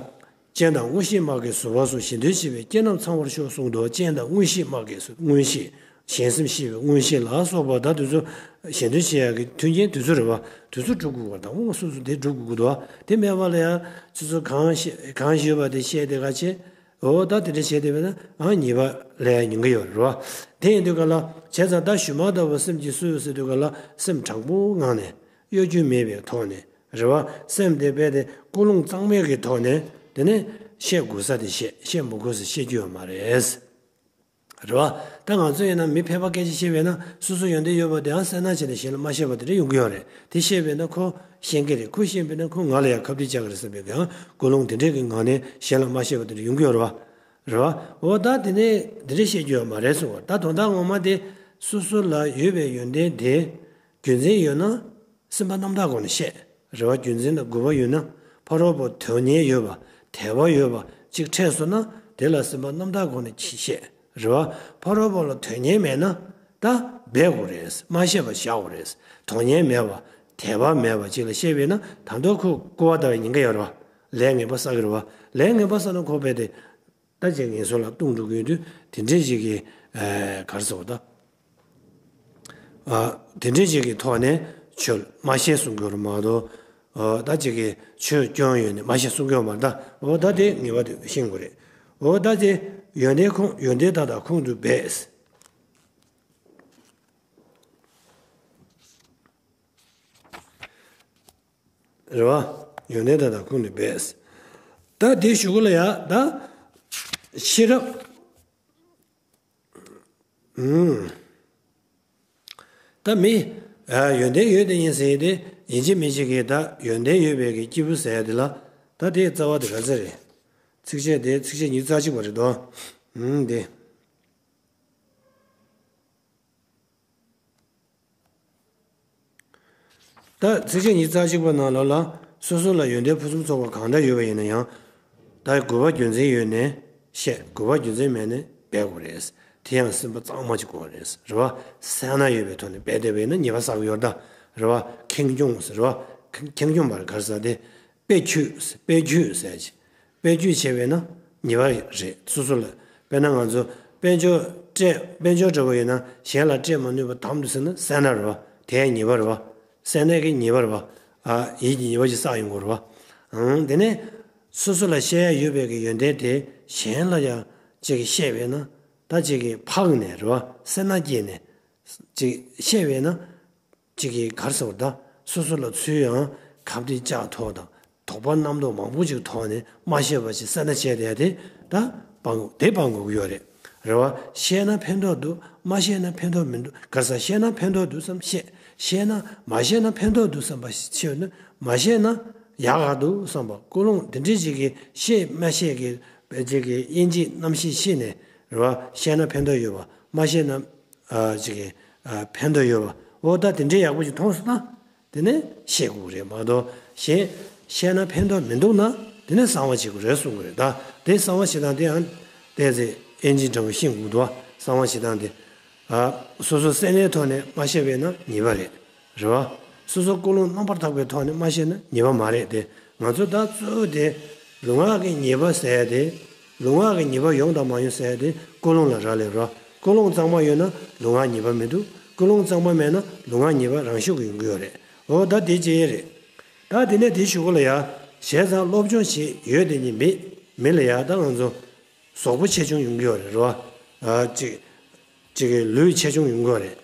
སྤྱན་དང་མངོན་ཤེས་སྨྲ་གིས་ཟུར་པ་སོགས། ཞལ་འདོན་བྱེད་པའི་སྐྱེས་རྣམས་ཚང་བར་ཤོག་གསུངས་འདུག་སྤྱན་དང་མངོན་ཤེས་སྨྲ་གིས་ཟུར། མངོན་ཤེས། གཞན་སེམས་ཤེས་པའི་མངོན་ཤེས་ལ་སོགས་པ་ད་དེ་ཚོ་ཞལ་འདོན་བྱེད་ཡག་གི་མཐུན་རྐྱེན་དེ་ཚོ་རེད་བ། དེ་ཚོ་སྒྲུབ་དགོས་པ་དང་དབང་སོ་སོ་དེ་སྒྲུབ་དགོས་ཀྱི་འདུག་དེ་མེད་པ་ལ་ཡང་སོ་སོ་གང་ཤེས་གང་ཤེས་པ་དེ་བཤད་དེ་ག་བྱེད། འོ་ད་དེ་འདྲ་བྱས་བསྡད་པས་ན་ཨ་ཉེས་པ་ལས་ཡ་ཉེན་གྱི་ཡོད་རེད་བ། དེ་ཡིན་དུས་ག་ལ་བྱས་ཙང་ད་ཞུན་མ་ལྟ་བུ་སེམས་ཀྱིས་སུ་ཡོད་ཟེར་དུས་ག་ལ་སེམས་དྲང་པོའི་ངང་ནས་གཡོ་སྒྱུ་མེད་པའི་ཐོག་ནས། རེད་བ། སེམས་དེ་རྦད་དེ་ཀུན་སློང་གཙང་མའི་གི་ཐོག་ནས་དེ་ནས་བཤད་དགོས་ས་དེ་བཤད། བཤད་མི་དགོས་ས་བཤད་རྒྱུ་ཡོད་མ་རེད། རེད་བ། ད་ང་ཚོ་ཡིན་ན་མི་ཕལ་པ་སྐད་ཆ་བཤད་པས་ན་སོ་སོ་ཡོན་ཏན་ཡོད་པ་དེའང་གསལ་སྣང་བྱས་ནས་གཞན་ལ་མ་བཤད་པ་དེ་འདྲ་ཡོང་གི་ཡོད་རེད། དེ་བཤད་པས་ན་ཁོ་ཤེས་ཀྱི་རེད། ཁོ་ཤེས་པས་ན་ཁོ་ང་ལ་ཡང་ཁ་གཏད་བཅག་གི་རེད་བསམ་པའི་གི་ཨང་ཀུན་སློང་དེ་འདྲས་ཀྱི་ངང་ནས་གཞན་ལ་མ་བཤད་པ་དེ་འདྲ་ཡོང་གི་ཡོད་རེད་བ། རེད་བ། འོ་ད་དེ་ནས་དེ་འདྲས་བཤད་རྒྱུ་ཡོད་མ་རེད་གསུངས་པ། ད་དོན་དག་ངོ་མ་དེ་སོ་སོ་ལ་ཡོད་པའི་ཡོན་ཏན་དེ་རྒྱུ་མཚན་ཡོད་ན། སེམས་པ་རྣམ་དག་སྒོ་ནས་བཤད། རེ་བ་རྒྱུ་མཚན་དང་དགོས་པ་ཡོད་ན། ཕ་རོལ་པོ་དོན་གཉེར་ཡོད་པ། དད་པ་ཡོད་པ་ཅིག་འཕྲད་སོང་ན་དེ་ལ་སེམས་པ་རྣམ་དག་སྒོ་ནས་བཤད། རེ་བ། ཕ་རོལ་པོ་ལ་དོན་གཉེར་མེད་ན་ད་སྦས་དགོས་རེད། མ་བཤད་པ་བཞག་དགོས་རེད། དོན་གཉེར་མེད་པ། དད་པ་མེད་པ་ཅིག་ལ་བཤད་པས་ན་ད་དུང་ཁོ་སྐུར་བ་ལྟ་བུའི་ཉེན་ཁ་ཡོད་རེད་བ། ལས་ངན་པ་བསགས་ཀྱི་རེད་བ། ལས་ངན་པ་བསགས་ན་ཁོ་རྦད་དེ། ད་ཅིག་ངན་སོང་ལ་ལྟུང་འགྲོ་གི་ཡོད་དུས་དེ་འདྲས་ཅིག་གི་ཨ་ག་རེ་ཟེར་བ་ད། ཨ་དེ་འདྲས་ཅིག་གི་ཐོག་ནས་ཆོས་མ་བཤད་གསུང་གི་ཡོད་རེད་མ་གཏོགས། ཨ་ད་ཅིག་གི་ཆོས་སྐྱོན་ཡོད་ནས་མ་བཤད་གསུང་གི་ཡོད་མ་རེད་ད། འོ་ད་དེ་ངེས་པར་དུ་ཤེས་དགོས་རེད། འོ་ད་དེ་ཡོན་ཏན་ཁོང་ཡོན་ཏན་དག་དང་ཁོང་དུ་སྦས། རེད་བ། ཡོན་ཏན་དག་དང་ཁོང་དུ་སྦས། ད་དེ་གཞུག་གུ་ལ་ཡ་ད་ཤེས་རབ། ཨུམ། ད་མི་ཡོན་ཏན་ཡོད་དེ་ཡིན་ཟེར་ཏེ་ཡིན་གཅིག་མིན་གཅིག་གིས་ད་ཡོན་ཏན་ཡོད་པའི་གི་སྐྱེས་བུ་ཟེར་ཡ་དེ་ལ་ད་དེའི་རྩ་བ་དེ་ག་ཚོད་རེད། ཚིགས་བཅད་དེ་ཚིགས་བཅད་ཉི་ཤུ་རྩ་གཅིག་པ་རེད་དོ། ཨུམ་དེ། ད་ཚིགས་བཅད་ཉི་ཤུ་རྩ་གཅིག་པ་ནང་ལོགས་ལ་སོ་སོ་ལ་ཡོན་ཏན་ཕུན་སུམ་ཚོགས་པ་གང་འདྲ་ཡོད་པ་ཡིན་ན་ཡང་། ད་དགོས་པ་རྒྱུ་མཚན་ཡོད་ནས་བཤད། དགོས་པ་རྒྱུ་མཚན་མེད་ནས་སྦས་དགོས་རེད། དེ་ཡང་སེམས་པ་གཙང་མ་ཅིག་དགོས་རེད། རེད་བ། སེར་སྣ་ཡོད་པའི་ཐོག་ནས་སྦས་བསྡད་པ་ཡིན་ན་ཉེས་པ་བསགས་ཀྱི་ཡོད་རེད་ད། རེད་བ། ཁེངས་སྐྱུང་། རེད་བ། ཁེངས་སྐྱུང་བར་གར་ཟ་དེ། དཔེ་ཁྱོད། དཔེ་ཁྱོད་ཟེར་གྱི། དཔེ་ཁྱོད་བྱས་པས་ན་ཉེས་པ་རེད། སོ་སོ་ལ། དཔེར་ན་ང་ཚོ་དཔལ་འབྱོར་སྤྲད། དཔལ་འབྱོར་འདྲ་པོ་ཡོད་ན་གཞན་ལ་སྤྲད་མ་ནུས་པ་དམ་དུ་ཟིན་ན་སེར་སྣ་རེད་བ། དེ་ཡང་ཉེས་པ་རེད་བ། སེར་སྣའི་གི་ཉེས་པ་རེད་བ། ཨ། ཡིད་ཀྱི་ཉེས་པ་ཅིག་བསགས་ཡོང་གི་རེད་བ། ཨང་། དེ་ནས་སོ་སོ་ལ་བཤད་ཡ་ཡོད་པའི་གི་ཡོན་ཏན་དེ་གཞན་ལ་ཡང་ཅིག་གིས་བཤད་པས་ན་ད་ཅིག་གིས་ཕངས་ནས་རེད་བ། སེར་སྣ་སྐྱེས་ནས་ཅིག་བཤད་པས་ན། གཅིག་གིས་ག་རེ་ཟེར་བ་ད། སོ་སོ་ལ་ཚུར་ཡང་ཁ་གཏད་བཅག་ཐོག་དང་དོགས་པ་རྣམ་རྟོག་མང་པོ་ཅིག་ཐོག་ནས་མ་ཤེས་པ་ཞིག་སེར་སྣ་བྱས་བསྡད་དེ་ད་སྤང་དགོས། དེ་སྤང་དགོས་ཀྱི་ཡོད་རེད། རེད་བ། བཤད་ན་ཕན་ཐོགས་འདུག་མ་བཤད་ན་ཕན་ཐོགས་མི་འདུག་ག་ས་བཤད་ན་ཕན་ཐོགས་འདུག་བསམ་བཤད། བཤད་ན་མ་བཤད་ན་ཕན་ཐོགས་འདུག་བསམ་པ་ཤེས་ན་མ་བཤད་ན་ཡག་ག་འདུག་བསམ་པ། ཀུན་སློང་དེ་འདྲས་ཅིག་གིས་བཤད་མ་བཤད་ཀྱི་བེད་ཅིག་གི་དབྱེ་འབྱེད་རྣམ་ཤེས་ཤེས་ནས་རེད་བ། བཤད་ན་ཕན་ཐོགས་ཡོད་པ། མ་བཤད་ན་ཨ་ཅིག་གི་ཨ་ཕན་ཐོགས་ཡོད་པ། འོ་ད་དེ་འདྲས་ཡག་པོ་ཅིག་མཐོང་སོང་ན། དེ་ནས་བཤད་དགོས་རེད་མ་གཏོགས་གཞན་བཤད་ན་ཕན་ཐོགས་མི་འདུག་ན་དེ་ནས་གསང་བ་བྱེད་དགོས་རེད་གསུང་གི་རེད་ད། དེ་གསང་བ་བྱེད་སྟངས་དེ་ཡང་ཏོག་ཙམ་ཨེ་ཇི་འདྲ་བོ་ཤེས་དགོས་འདུག་བ། གསང་བ་བྱེད་སྟངས་དེ། ཨ། སོ་སོ་སེམས་ལས་ཐོག་ནས་མ་བཤད་པས་ན་ཉེས་པ་རེད། རེད་བ། སོ་སོ་ཀུན་སློང་རྣམ་པར་དག་པའི་ཐོག་ནས་མ་བཤད་ན་ཉེས་པ་མ་རེད་དེ། ང་ཚོ་ད་གཙོ་བོ་དེ་ལུས་ངག་གི་ཉེས་པ་ཟེར་ཡ་དེ། ལུས་ངག་གི་ཉེས་པ་ཡོང་དང་མ་ཡོང་ཟེར་ཡ་དེ་ཀུན་སློང་ལ་རག་ལས་རེད་བ། ཀུན་སློང་གཙང་མ་ཡོད་ན་ལུས་ངག་ཉེས་པ་མི་འདུག་ཀུན་སློང་གཙང་མ་མེད་ན་ལུས་ངག་ཉེས་པ་རང་ཤུགས་ཀྱིས་ཡོང་གི་ཡོད་རེད། འོ་ད་དེ་ཅི་ཡེ་རེད། ད་དེ་ནས་དེ་ཞུ་གོ་ལ་ཡ། བྱས་ཙང་སློབ་སྦྱོང་བྱེད་ཡོད་དེ་ཉིད་མེད་མེད་ལ་ཡ་ད་ང་ཚོ་གཟུགས་པོ་ཆེ་ཆུང་ཡོང་གི་ཡོད་རེད་རེད་བ། ཨ་ཅིག་ཅིག་གི་ལུས་ཆེ་ཆུང་ཡོང་གི་ཡོད་རེད།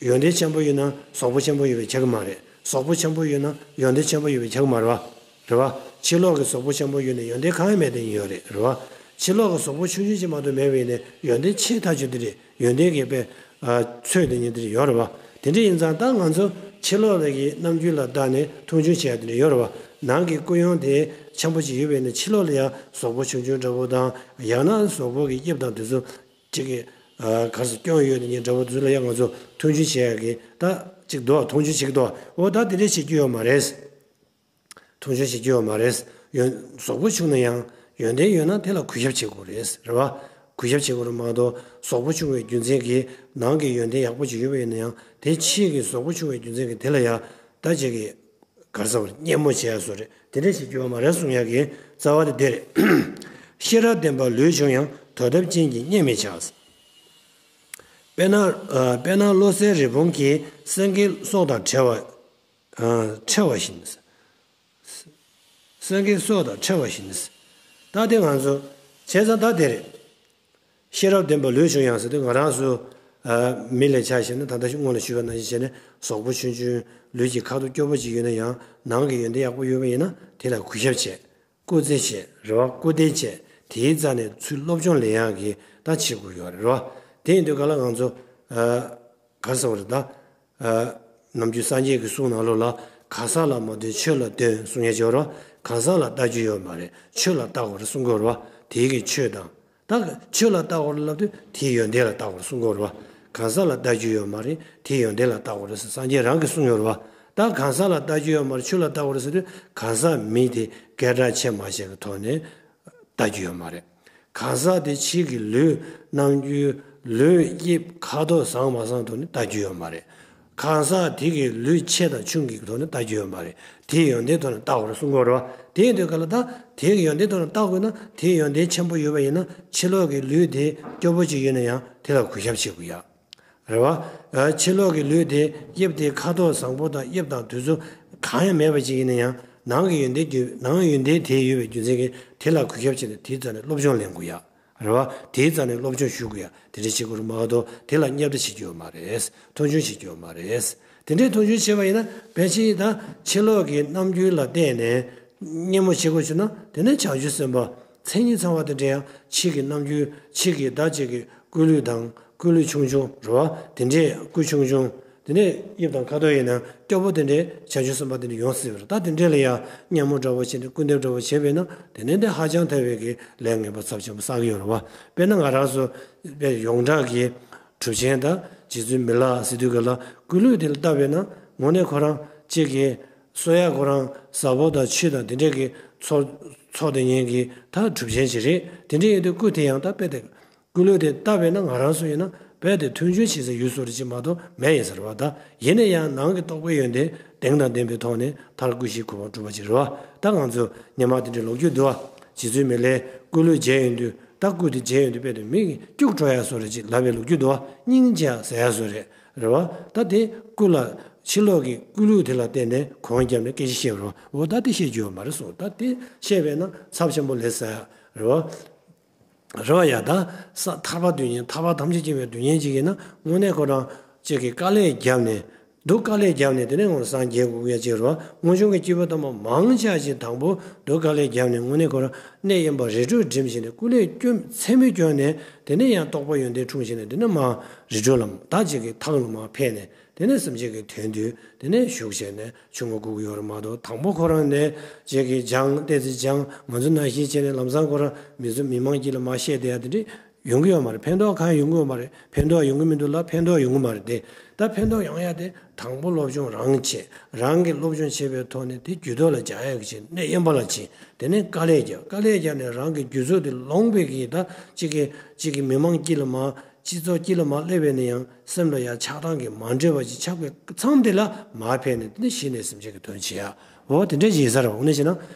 ཡོན་ཏན་ཆེན་པོ་ཡོད་ན་གཟུགས་པོ་ཆེན་པོ་ཡོད་པའི་ཆགས་ཀྱི་མ་རེད། གཟུགས་པོ་ཆེན་པོ་ཡོད་ན་ཡོན་ཏན་ཆེན་པོ་ཡོད་པའི་ཆགས་ཀྱི་མ་རེད་བ། རེད་བ། ཕྱི་ལོགས་ཀྱི་གཟུགས་པོ་ཆེན་པོ་ཡོད་ནས་ཡོན་ཏན་གང་ཡང་མེད་དེ་ཡོད་རེད་རེད་བ། ཕྱི་ལོགས་ཀྱི་གཟུགས་པོ་ཆུང་ཆུང་ཅིག་མ་གཏོགས་མེད་པ་ཡིན་ནས་ཡོན་ཏན་ཆེ་ཐག་ཆོད་དེ་རེད། ཡོན་ཏན་གྱི་དཔེ། ཨ། ཚོད་དེ་ཉིད་དེ་ཡོད་རེད་བ། དེ་འདྲ་ཡིན་ཙང་ད་ང་ཚོ་ཕྱི་ལོགས་ལ་གི་རྣམ་འགྱུར་ལ་བལྟས་ནས་མཐོང་ཆུང་བྱེད་ཡ་དེ་འདྲ་ཡོད་རེད་བ། ནང་གི་ཀུན་ཡོན་དེ་ཆེན་པོ་ཅིག་ཡོད་པས་ན་ཕྱི་ལོགས་ལ་ཡང་གཟུགས་པོ་ཆུང་ཆུང་འདྲ་པོ་དང་ཡང་ན་གཟུགས་པོ་གི་དབྱིབས་དང་དེ་ཚོ་ཅིག་གི། ཨ། ག་རེ་ཟེར་སྐྱོན་ཡོད་དེ་ཉིད་འདྲ་པོ་དེ་ཚོ་ལ་ཡང་ང་ཚོ་མཐོང་ཆུང་བྱེད་ཡ་གི་ད་ཅིག་འདུག་མཐོང་ཆུང་བྱེད་ཀྱི་འདུག་འོ་ད་དེ་འདྲ་བྱེད་རྒྱུ་ཡོད་མ་རེད། མཐོང་ཆུང་བྱེད་རྒྱུ་ཡོད་མ་རེད། ཡོན། གཟུགས་པོ་ཆུང་ན་ཡང་ཡོན་ཏན་ཡོད་ན་དེ་ལ་གུས་ཞབས་བྱེད་དགོས་རེད། རེད་བ། གུས་ཞབས་བྱེད་དགོས་རེད་མ་གཏོགས་གཟུགས་པོ་ཆུང་བའི་རྒྱུ་མཚན་གྱིས་ནང་གི་ཡོན་ཏན་ཡག་པོ་ཅིག་ཡོད་པ་ཡིན་ན་ཡང་དེ་ཕྱིའི་གི་གཟུགས་པོ་ཆུང་བའི་རྒྱུ་མཚན་གྱིས་དེ་ལ་ཡང་ད་ཅིག་གི་ག་རེ་ཟེར་བ་རེད། སྙན་མོ་བྱེད་ཡ་བཟོ་རེད། དེ་འདྲ་བྱེད་རྒྱུ་ཡོད་མ་རེད་གསུང་ཡ་གི་རྩ་བ་དེ་དེ་རེད། ཤེས་རབ་ལྡན་པ་ལུས་ཆུང་ཡང་དོར་ཐབས་ཅན་གྱིས་བརྙས་མི་བྱ། དཔེར་ན། ཨ། དཔེར་ན་བློ་གསལ་རི་བོང་གིས་སེང་གེའི་སྲོག་དང་བྲལ་བ། ཨ། ཕྲལ་བ་བཞིན། སེང་གེའི་སྲོག་དང་ཕྲལ་བ་བཞིན། ད་དེ་ང་ཚོ་བྱས་ཙང་ད་དེ་རེད། ཤེས་རབ་ལྡན་པ་ལུས་ཆུང་ཡང་ཟེར་དུས་ང་རང་ཚོ། ཨ། མི་ལ་ཆ་བཞག་ན་ད་ལྟ་སྔོན་ལ་ཞུས་པ་ནང་བཞིན་བྱས་ནས་གཟུགས་པོ་ཆུང་ཆུང་ལུས་ཀྱི་ཁ་དོག་སྐྱོ་པོ་ཅིག་ཡོད་ན་ཡང་ནང་གི་ཡོན་ཏན་ཡག་པོ་ཡོད་པ་ཡིན་ན་དེ་ལ་གུས་ཞབས་བྱེད། སྐུར་རྩེད་བྱེད། རེ་བ་སྐུར་འདེབས་བྱེད། དེའི་རྩ་ནས་ཚུར་སློབ་སྦྱོང་ལེན་ཡག་གི་ད་བྱེད་དགོས་ཡོད་རེད་རོ། དེ་ཡིན་དུས་ག་ལ་ང་ཚོ། ཨ། ག་རེ་ཟེར་བ་རེད་ད། ཨ། ནམ་རྒྱུན་སངས་རྒྱས་ཀྱི་གསུང་ནང་ལོགས་ལ་གང་ཟག་ལ་མ་བརྟེན་ཆོས་ལ་བརྟེན་གསུང་ཡ་ཅིག་ཡོད་རེད་བ། གང་ཟག་ལ་ལྟ་རྒྱུ་ཡོད་མ་རེད། ཆོས་ལ་ལྟ་དགོས་རེད་གསུང་གི་ཡོད་རེད་བ། དེའི་གི་ཆོས་དང་། ད་ཆོས་ལ་ལྟ་དགོས་རེད་ལབ་དུས་དེའི་ཡོན་ཏན་ལ་ལྟ་དགོས་རེད་གསུང་གི་ཡོད་རེད་བ། གང་ཟག་ལ་ལྟ་རྒྱུ་ཡོད་མ་རེད། དེའི་ཡོན་ཏན་ལ་ལྟ་དགོས་རེད་ཟེར་སངས་རྒྱས་རང་གིས་གསུངས་ཡོད་རེད་བ། ད་གང་ཟག་ལ་ལྟ་རྒྱུ་ཡོད་མ་རེད། ཆོས་ལ་ལྟ་དགོས་རེད་ཟེར་དུས་གང་ཟག་མི་དེ་སྐད་གྲགས་ཆེ་མ་ཆེ་གི་ཐོག་ནས་ལྟ་རྒྱུ་ཡོད་མ་རེད། གང་ཟག་དེ་ཕྱི་གི་ལུས་རྣམ་འགྱུར་ལུས་དབྱིབས་ཁ་དོག་བཟང་མ་བཟང་ཐོག་ནས་ལྟ་རྒྱུ་ཡོད་མ་རེད། གང་ཟག་དེ་གི་ལུས་ཆེ་དང་ཆུང་གི་ཐོག་ནས་ལྟ་རྒྱུ་ཡོད་མ་རེད། དེའི་ཡོན་ཏན་ཐོག་ནས་ལྟ་དགོས་རེད་གསུང་གི་ཡོད་རེད་བ། དེ་ཡིན་དུས་ག་ལ་ད་དེའི་ཡོན་ཏན་ཐོག་ནས་ལྟ་དགོས་ན་དེའི་ཡོན་ཏན་ཆེན་པོ་ཡོད་པ་ཡིན་ན་ཕྱི་ལོགས་ཀྱི་ལུས་དེ་སྐྱོ་པོ་ཅིག་ཡོད་ན་ཡང་དེ་ལ་གུས་ཞབས་བྱེད་དགོས་ཡ། རེད་བ། ཨ། ཕྱི་ལོགས་ཀྱི་ལུས་དེ་དབྱིབས་དེ་ཁ་དོག་བཟང་པོ་དང་དབྱིབས་དང་དུས་ཚོད་གང་ཡང་མེད་པ་ཅིག་ཡིན་ན་ཡང་ནང་གི་ཡོན་ཏན་རྒྱུ་ནང་ཡོན་ཏན་དེ་ཡོད་པའི་རྒྱུ་མཚན་གྱིས་དེ་ལ་གུས་ཞབས་བྱས་ནས་དེའི་རྩ་ནས་སློབ་སྦྱོང་ལེན་དགོས་ཡ། རེད་བ། དེའི་རྩ་ནས་སློབ་སྦྱོང་ཞུ་དགོས་ཡ། དེ་འདྲ་བྱེད་དགོས་རེད་མ་གཏོགས་དེ་ལ་བསྙབ་བསྒྲགས་བྱེད་རྒྱུ་ཡོད་མ་རེད། མཐོང་ཆུང་བྱེད་རྒྱུ་ཡོད་མ་རེད། དེ་འདྲའི་མཐོང་ཆུང་བྱེད་པ་ཡིན་ན་ཕལ་ཆེར་ད་ཕྱི་ལོགས་ཀྱི་རྣམ་འགྱུར་ལ་བལྟས་ནས་སྙན་མོ་བྱེད་དགོས་བྱུང་ན་དེ་ནས་བྱང་ཆུབ་སེམས་དཔའ་མཚན་ཉིད་ཚང་བ་དེ་འདྲ་ཡང་ཕྱི་གི་རྣམ་འགྱུར་ཕྱི་གི་བདག་ཅིག་གི་སྐུ་ལུས་དང་སྐུ་ལུས་ཆུང་ཆུང་རེད་བ། དེ་འདྲས་སྐུ་ཆུང་ཆུང་། དེ་ནས་དབྱིབས་དང་ཁ་དོག་ཡིན་ན་སྐྱོ་པོ་དེ་འདྲས་བྱང་ཆུབ་སེམས་དཔའ་དེ་འདྲས་ཡོང་སྲིད་པ་རེད། ད་དེ་འདྲས་ལ་ཡང་སྙན་མོ་འདྲ་བོ་བྱས་ནས་སྐུར་འདེབས་འདྲ་བོ་བྱས་པས་ན་དེ་ནས་འདི་ཧ་ཅང་ཐལ་བའི་གི་ལས་ངན་པ་ཚབས་ཆེན་པོ་བསགས་ཀྱི་ཡོད་རེད་བ། དཔེར་ན་ང་རང་ཚོ་དཔེ་ཡོངས་གྲགས་ཀྱི་གྲུབ་ཆེན་དང་རྗེ་བཙུན་མི་ལ་ཟེར་དུས་ག་ལ་སྐུ་ལུས་དེ་ལ་བལྟས་པས་ན་དངོས་གནས་ཁོ་རང་གཅིག་གི་གསོལ་ཡ་ཁོ་རང་ཟབ་པོ་དང་ཆོས་དང་དེ་འདྲས་ཀྱི་ཚོགས་ཚོགས་དེ་ཉན་གྱི་ད་གྲུབ་ཆེན་ཞིག་རེད། དེ་འདྲས་ཡིན་དུས་སྐུ་དེ་ཡང་ད་དཔེ་དེ། སྐུ་ལུས་དེ་བལྟས་པས་ན་ང་རང་ཚོ་ཡིན་ན་རྦད་དེ་མཐོང་ཆུང་བྱེད་ས་ཡོད་བཟོ་འདྲ་ཅིག་མ་གཏོགས་མེད་ཡིན་ཟེར་བ་ད། ཡིན་ན་ཡང་ནང་གི་རྟོགས་པའི་ཡོན་ཏན་གདེང་དང་ལྡན་པའི་ཐོག་ནས་མཐར་སྐུ་བཞིའི་གོ་འཕང་སྒྲུབ་པ་ཅིག་རེད་བ། ད་ང་ཚོ་སྔོན་མ་དེ་འདྲའི་ལོ་རྒྱུས་འདུག་བ། རྗེ་བཙུན་མི་ལས་སྐུ་ལུས་མཇལ་ཡོང་དུས་ད་སྐུ་དེ་མཇལ་ཡོང་དུས་རྦད་དེ་མིག་སྐྱུག་བྲོ་ཡ་བཟོ་འདྲ་ཅིག་ལབ་པའི་ལོ་རྒྱུས་འདུག་བ། སྙིང་རྗེ་ཟེར་ཡ་བཟོ་རེད། རེད་བ། ད་དེ་སྐུ་ལ་ཕྱི་ལོགས་ཀྱི་སྐུ་ལུས་དེ་ལ་བརྟེན་ནས་གོང་བརྒྱབ་ནས་སྐད་ཆ་བཤད་པ་རེད་བ། འོ་ད་དེ་བཤད་རྒྱུ་ཡོད་མ་རེད་གསུངས། ད་དེ་བཤད་པས་ན་ཚབས་ཆེན་པོ་ལས་ཟེར་ཡ་རེད་བ། རེད་བ་ཡ། ད་ས་ཐར་པ་དོན་གཉེར་ཐར་པ་ཐམས་ཅད་མཁྱེན་པའི་དོན་གཉེར་ཅིག་ཡིན་ན་དངོས་གནས་ཁོ་རང་ཅིག་གིས་དཀའ་ལས་བརྒྱབ་ནས་ སྡུག་དཀའ་ལས་བརྒྱབ་ནས་དེ་ནས་ཁོ་རང་སངས་རྒྱས་དགོས་ཀྱི་ཡ་ཅིག་རེད་བ། སྔོན་བྱུང་གི་སྐྱེས་བུ་དམ་པ་མང་ཆེ་བ་ཞིག་དང་པོ་སྡུག་དཀའ་ལས་བརྒྱབ་ནས་དངོས་གནས་ཁོ་རང་གནས་དབེན་པ་རི་ཁྲོད་འགྲིམ་བཞིན་ནས་སྐུ་ལས་བསྐྱོན་མཚན་མོ་བསྐྱོན་ནས་དེ་ནས་ཡང་རྟོགས་པ་ཡོན་ཏན་འཁྲུངས་བཞིན་ནས་དེ་ནས་མར་རི་ཁྲོད་ལ་ད་ཅིག་གི་ཐང་ལ་མར་ཕེབས་ནས་དེ་ནས་སེམས་ཅན་གྱི་དོན་དུ་དེ་ནས་བཞུགས་བྱས་ནས་ཆུང་ངུ་སྒུག་གི་ཡོད་རེད་མ་གཏོགས། དང་པོ་ཁོ་རང་ནས་ཅིག་གི་སྦྱངས་ཏོག་ཙམ་སྦྱངས་ང་ཚོ་ནང་བཞིན་བྱས་ནས་ལམ་སང་ཁོ་རང་མི་ཚོ་མི་མང་དཀྱིལ་ལ་མར་བཤད་བསྡད་ཡ་དེ་འདྲ་ཡོང་གི་ཡོད་མ་རེད། ཕན་ཐོགས་གང་ཡོང་གི་ཡོད་མ་རེད། ཕན་ཐོགས་ཡོང་གི་མི་འདུག་ལ། ཕན་ཐོགས་ཡོང་གི་མ་རེད་དེ། ད་ཕན་ཐོགས་ཡོང་ཡ་དེ་དང་པོ་སློབ་སྦྱོང་རང་བྱེད། རང་གིས་སློབ་སྦྱོང་བྱེད་པའི་ཐོག་ནས་དེ་རྒྱུད་ཐོག་ལ་འཇགས་ཡ་གི་ཆེད་གནས་དབེན་པ་ལ་ཕྱིན། དེ་ནས་དཀའ་ལས་རྒྱག་དཀའ་ལས་རྒྱག་ནས་རང་གི་རྒྱུད་ཚོགས་དེ་ལོངས་པའི་གི་ད་གཅིག་གི་གཅིག་གི་མི་མང་དཀྱིལ་ལ་མར་སྤྱི་ཚོགས་དཀྱིལ་ལ་མར་སླེབས་པས་ན་ཡང་སེམས་ལ་ཡང་ཆགས་སྡང་གི་མ་འདྲེས་པ་ཅིག་ཆགས་པའི་མཚམས་དེ་ལ་མར་ཕེབས་ནས་དེ་ནས་གཞི་ནས་སེམས་ཅན་གྱི་དོན་བྱེད་ཡ། འོ་དེ་འདྲ་ཞིག་ཡིན་ས་རེད། འོ་ན་བྱས་ན་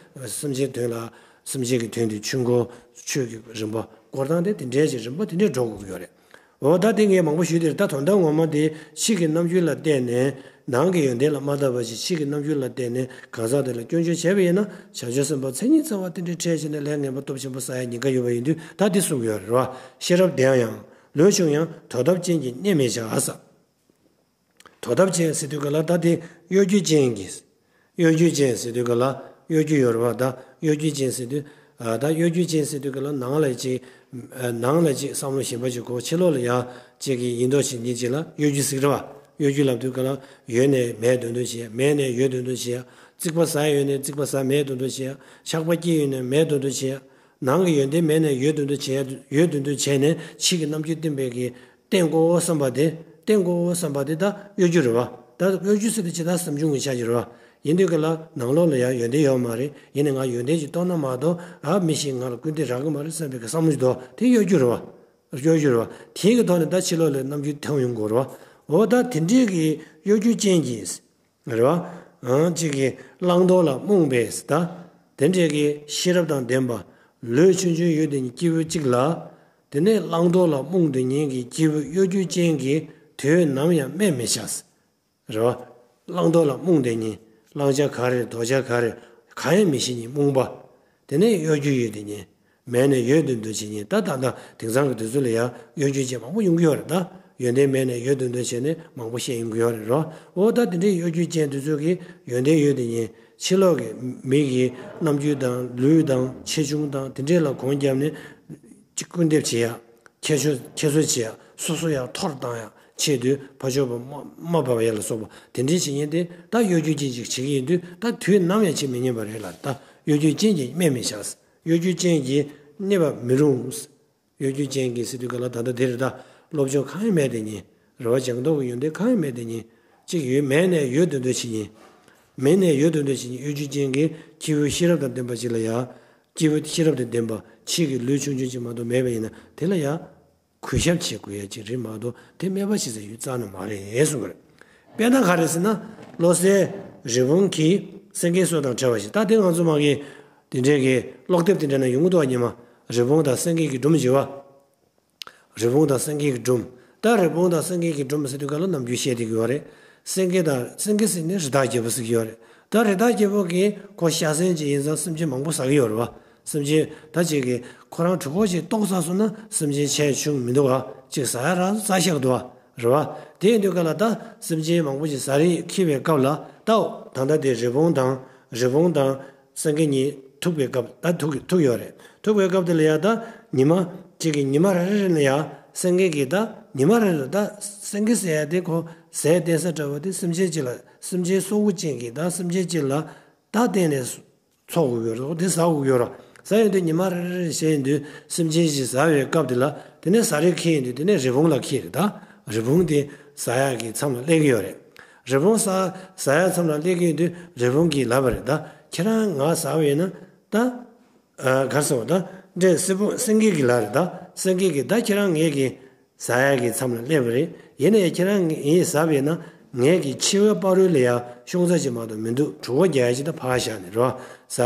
སེམས་ཅན་དོན་ལ་སེམས་ཅན་གྱི་དོན་དེ་ཆོས་འཁོར་ཆོས་ཀྱི་རིམ་པ་སྐོར་སྟངས་དེ་དེ་འདྲའི་ཞིག་རིམ་པ་དེ་འདྲའི་འགྲོ་དགོས་ཀྱི་ཡོད་རེད། འོ་ད་དེ་ངས་མང་པོ་ཞུས་དེ་རེད། ད་དོན་དག་ངོ་མ་དེ་ཕྱིས་ཀྱི་རྣམ་འགྱུར་ལ་བརྟེན་ནས་ནང་གི་ཡོན་ཏན་ལ་མ་བལྟས་པ་ཞིག་ཕྱིས་ཀྱི་རྣམ་འགྱུར་ལ་བརྟེན་ནས་གང་ཟག་དེ་ལ་སྐྱོན་བརྗོད་བྱས་པ་ཡིན་ན་བྱང་ཆུབ་སེམས་དཔའ་མཚན་ཉིད་རྩ་བ་རྟེན་འབྲེལ་འཕྲད་བྱས་ནས་ལས་ངན་པ་སྟོབས་ཆེན་པོ་བསགས་ཡ་ཉེན་ཁ་ཡོད་པ་ཡིན་དུས་ད་དེ་གསུང་གི་ཡོད་རེད་བ། ཤེས་རབ་ལྡན་ཡང་ལོས་ཆུང་ཡང་དོར་ཐབས་ཅན་གྱིས་བསྙད་མི་བྱ་ཟེར། དོར་ཐབས་ཅན་ཟེར་དུས་ག་ལ་ད་དེ་གཡོ་སྒྱུ་ཅན་གྱི། གཡོ་སྒྱུ་ཅན་ཟེར་དུས་ག་ལ་གཡོ་སྒྱུ་ཡོད་རེད་བ། ད་གཡོ་སྒྱུ་ཅན་ཟེར་དུས། ཨ། ད་གཡོ་སྒྱུ་ཅན་ཟེར་དུས་ག་ལ་ནང་ལ་ཅིག་ཨ། ནང་ལ་ཅིག་བསམ་བློ་ཞིབ་པ་ཅིག་གོ། ཕྱི་ལོགས་ལ་ཡ་ཅིག་གི་ཡིན་མདོག་བྱེད་མཁན་ཅིག་ལ་གཡོ་སྒྱུ་ཟེར་གི་རེད་བ། གཡོ་སྒྱུ་ལབ་དུས་ག་ལ་ཡོད་ནས་མེད་འདོད་འདོད་བྱེད་ཡ། མེད་ནས་ཡོད་འདོད་འདོད་བྱེད་ཡ། རྩིག་པ་ཟ་ཡ་ཡོད་ནས་རྩིག་པ་ཟ་མེད་འདོད་འདོད་བྱེད་ཡ། ཆགས་པ་སྐྱེས་ཡོད་ནས་མེད་འདོད་འདོད་བྱེད་ཡ། ནང་གི་ཡོན་ཏན་མེད་ནས་ཡོད་འདོད་འདོད་བྱེད་ཡ། ཡོད་འདོད་འདོད་བྱས་ནས་ཕྱི་གི་རྣམ་འགྱུར་བསྟན་པའི་གི་བསྟན་དགོས་བསམ་པ་དེ། བསྟན་དགོས་བསམ་པ་དེ་ད་གཡོ་སྒྱུ་རེད་བ། ད་གཡོ་སྒྱུ་ཟེར་དུས་ཇི་ལྟར་བསམ་བྱུང་གི་ཆ་ཅིག་རེད་བ། ཡིན་དུས་ག་ལ་ནང་ལོགས་ལ་ཡང་ཡོན་ཏན་ཡོད་མ་རེད། ཡིན་ནའི་ང་ཡོན་ཏན་ཅིག་སྟོན་ན་མ་གཏོགས་ཨ་མི་ཞིག་ང་ལ་སྐུར་འདེབས་རག་གི་མ་རེད་བསམ་པའི་གི་བསམ་བློ་ཞིག་འདུག་དེ་གཡོ་སྒྱུ་རེད་བ། གཡོ་སྒྱུ་རེད་བ། དེའི་གི་ཐོག་ནས་ད་ཕྱི་ལོགས་ལ་རྣམ་འགྱུར་ཐོན་ཡོང་དགོས་རེད་བ། འོ་ད་དེ་འདྲའི་གི་གཡོ་སྒྱུ་ཅན་གྱི། རེད་བ། ཨང་གཅིག་གིས་བླང་དོར་ལ་རྨོངས་པས་ད། དེ་འདྲའི་གི་ཤེས་རབ་དང་ལྡན་པ་ལོས་ཆུང་ཆུང་ཡོད་དེ་ཉིད་སྐྱེས་བུ་གཅིག་ལ། དེ་ནས་བླང་དོར་ལ་རྨོངས་དེ་ཉིད་ཀྱི་སྐྱེས་བུ་གཡོ་སྒྱུ་ཅན་གྱིས་དུས་ནམ་ཡང་སྨད་མི་བྱ། རེད་བ། བླང་དོར་ལ་རྨོངས་དེ་ཉིད་བླང་བྱ་ག་རེ་དོར་བྱ་ག་རེ་གང་ཡང་མི་ཤེས་ཉིད་རྨོངས་པ། དེ་ནས་གཡོ་སྒྱུ་ཡོད་དེ་ཉིད། མེད་ནས་ཡོད་དུ་འདོད་བྱེད་ཉིད། ད་ད་ལྟ་དེང་སང་གི་དུས་ཚོད་ལ་ཡང་གཡོ་སྒྱུ་ཅན་མང་པོ་ཡོང་གི་ཡོད་རེད་ད། ཡོན་ཏན་མེད་ནས་ཡོད་དུ་འདོད་བྱས་ནས་མང་པོ་བཤད་ཡོང་གི་ཡོད་རེད་རོ། འོ་ད་དེ་འདྲའི་གཡོ་སྒྱུ་ཅན་དེ་ཚོ་གིས་ཡོན་ཏན་ཡོད་དེ་ཉིད་ཕྱི་ལོགས་ཀྱི་མི་གི་རྣམ་འགྱུར་དང་ལུས་དང་ཆེ་ཆུང་དང་དེ་འདྲས་ལ་གོང་བརྒྱབ་ནས་ཅིག་སྐུར་འདེབས་བྱེད་ཡ། ཁྱད་ཆོས་ཁྱད་གསོད་བྱེད་ཡ། སོ་སོ་ཡང་འཐོར་བཏང་ཡ་ཆེད་དུ་ཕ་ཕྱོགས་པ་དམའ་དམའ་འབེབས་ཡ་ལ་སོགས་པ་དེ་འདྲའི་བྱེད་མཁན་དེ་ད་གཡོ་སྒྱུ་ཅན་ཅིག་བྱེད་ཀྱི་ཡིན་དུས་ད་དུས་ནམ་ཡང་བྱེད་མི་ཉན་པ་རེད་ལ། ད་གཡོ་སྒྱུ་ཅན་གྱིས་སྨད་མི་བྱ། གཡོ་སྒྱུ་ཅན་གྱིས་གནས་པ་མི་རུང་། གཡོ་སྒྱུ་ཅན་གྱིས་ཟེར་དུས་ག་ལ་ད་ལྟ་དེ་རེད་ད། སློབ་སྦྱོང་གང་ཡང་མེད་དེ་ཉིད། རེ་བ་སྦྱང་མདོག་གི་ཡོན་ཏན་གང་ཡང་མེད་དེ་ཉིད། གཅིག་ཡོད་མེད་ནས་ཡོད་དུ་འདོད་བྱེད་ཉིད། མེད་ནས་ཡོད་དུ་འདོད་བྱེད་ཉིད་གཡོ་སྒྱུ་ཅན་གྱིས་སྐྱེས་བུ་ཤེས་རབ་དང་ལྡན་པ་ཅིག་ལ་ཡང་། སྐྱེས་བུ་ཤེས་རབ་དང་ལྡན་པ་ཕྱིས་ཀྱི་ལུས་ཆུང་ཆུང་ཅིག་མ་གཏོགས་མེད་པ་ཡིན་ན་དེ་ལ་ཡང་། གུས་ཞབས་བྱེད་དགོས་ཡ་ཅིག་རེད་མ་གཏོགས་དེ་སྨད་པ་བྱེད་ས་ཡོད་རྩ་ནས་མ་རེད་གསུངས་པ་རེད། དཔེར་ན་ག་རེ་ཟེར་ན། བློ་གསལ་རི་བོང་གིས་སེང་གེའི་སོ་དང་བྲལ་བ་བཞིན། ད་དེ་ང་ཚོ་མ་གི་དེ་འདྲའི་གི་ཀློག་དེབ་དེ་འདྲ་ན་ཡོང་གི་འདུག་བ་ཉི་མ། རི་བོང་དང་སེང་གེ་གི་སྒྲུང་བྱེད་བ། རི་བོང་དང་སེང་གེ་གི་སྒྲུང་། ད་རི་བོང་དང་སེང་གེ་གི་སྒྲུང་ཟེར་དུས་ག་ལ་ནམ་རྒྱུན་བཤད་བསྡད་ཀྱི་ཡོད་རེད། སེང་གེ་དང་སེང་གེ་ཟེར་ནས་རི་དྭགས་རྒྱལ་པོ་ཟེར་གྱི་ཡོད་རེད། ད་རི་དྭགས་རྒྱལ་པོ་གིས་ཁོ་ཤ་ཟན་ཅིག་ཡིན་ཙང་སེམས་ཅན་མང་པོ་ཟ་གི་ཡོད་རེད་བ། སེམས་ཅན་ད་ཅིག་གིས་ཁོ་རང་གྲོད་ཁོག་ཅིག་ལྟོགས་ཚར་སོང་ན་སེམས་ཅན་ཆེ་ཆུང་མི་འདུག་ག་ཅིག་ཟ་ཡ་རག་ཙག་ཤག་འདུག་ག་རེད་བ། དེ་ཡིན་དུས་ག་ལ་ད་སེམས་ཅན་མང་པོ་ཅིག་ཟ་རིན་འཁྱེར་བའི་སྐབས་ལ་ད་ད་ལྟ་དེ་རི་བོང་དང་རི་བོང་དང་སེང་གེ་གཉིས་ཐུག་པའི་སྐབས་ད་ཐུག་ཐུག་ཡོད་རེད། ཐུག་པའི་སྐབས་དེ་ལ་ཡ་ད་ཉི་མ་གཅིག་གིས་ཉི་མ་རེ་རེ་ལ་ཡ་སེང་གེ་གིས་ད་ཉི་མ་རེ་རེ་ད་སེང་གེ་ཟེར་ཡ་དེ་ཁོ་ཟས་བསྟེན་ས་འདྲ་བ་དེ་སེམས་ཅན་གཅིག་ལ་སེམས་ཅན་སྲོག་ཁུ་ཅན་གྱིས་ད་སེམས་ཅན་གཅིག་ལ་ད་བསྟེན་ནས་འཚོ་དགོས་ཀྱི་ཡོད་རེད། དེ་ཟ་དགོས་ཀྱི་ཡོད་རེད། ཟ་ཡོང་དུས་ཉི་མ་རེ་རེ་རེ་བྱས་ཡོང་དུས་སེམས་ཅན་གཅིག་ཟ་བའི་སྐབས་དེ་ལ་དེ་ནས་ཟ་རིན་འཁྱེར་ཡོང་དུས་དེ་ནས་རི་བོང་ལ་འཁྱེར་རེད་ད། རི་བོང་དེ་ཟ་ཡག་གི་མཚམས་ལ་སླེབས་ཀྱི་ཡོད་རེད། རི་བོང་ཟ་ཟ་ཡག་མཚམས་ལ་སླེབས་ཀྱི་ཡོད་དུས་རི་བོང་གིས་ལབ་པ་རེད་ད། ཁྱེད་རང་ང་ཟ་བ་ཡིན་ན་ད། ཨ་གར་སོང་ད། འདྲེ་སེ་བོ་སེང་གེ་གིས་ལབ་རེད་ད། སེང་གེ་གིས་ད་ཁྱེད་རང་ངེད་ཀྱི་ཟ་ཡག་གི་མཚམས་ལ་སླེབས་པ་རེད། ཡིན་ནའི་ཁྱེད་རང་ངས་ཟ་བ་ཡིན་ན་ངེད་ཀྱི་མཆེ་བའི་བར་རོལ་ལ་ཡ་ཤོང་ས་ཅིག་མ་གཏོགས་མི་འདུག་གྲུ་བ་རྒྱག་ཡ་ཅིག་ད་ཕར་བཞག་ནས་རོ། ཟ་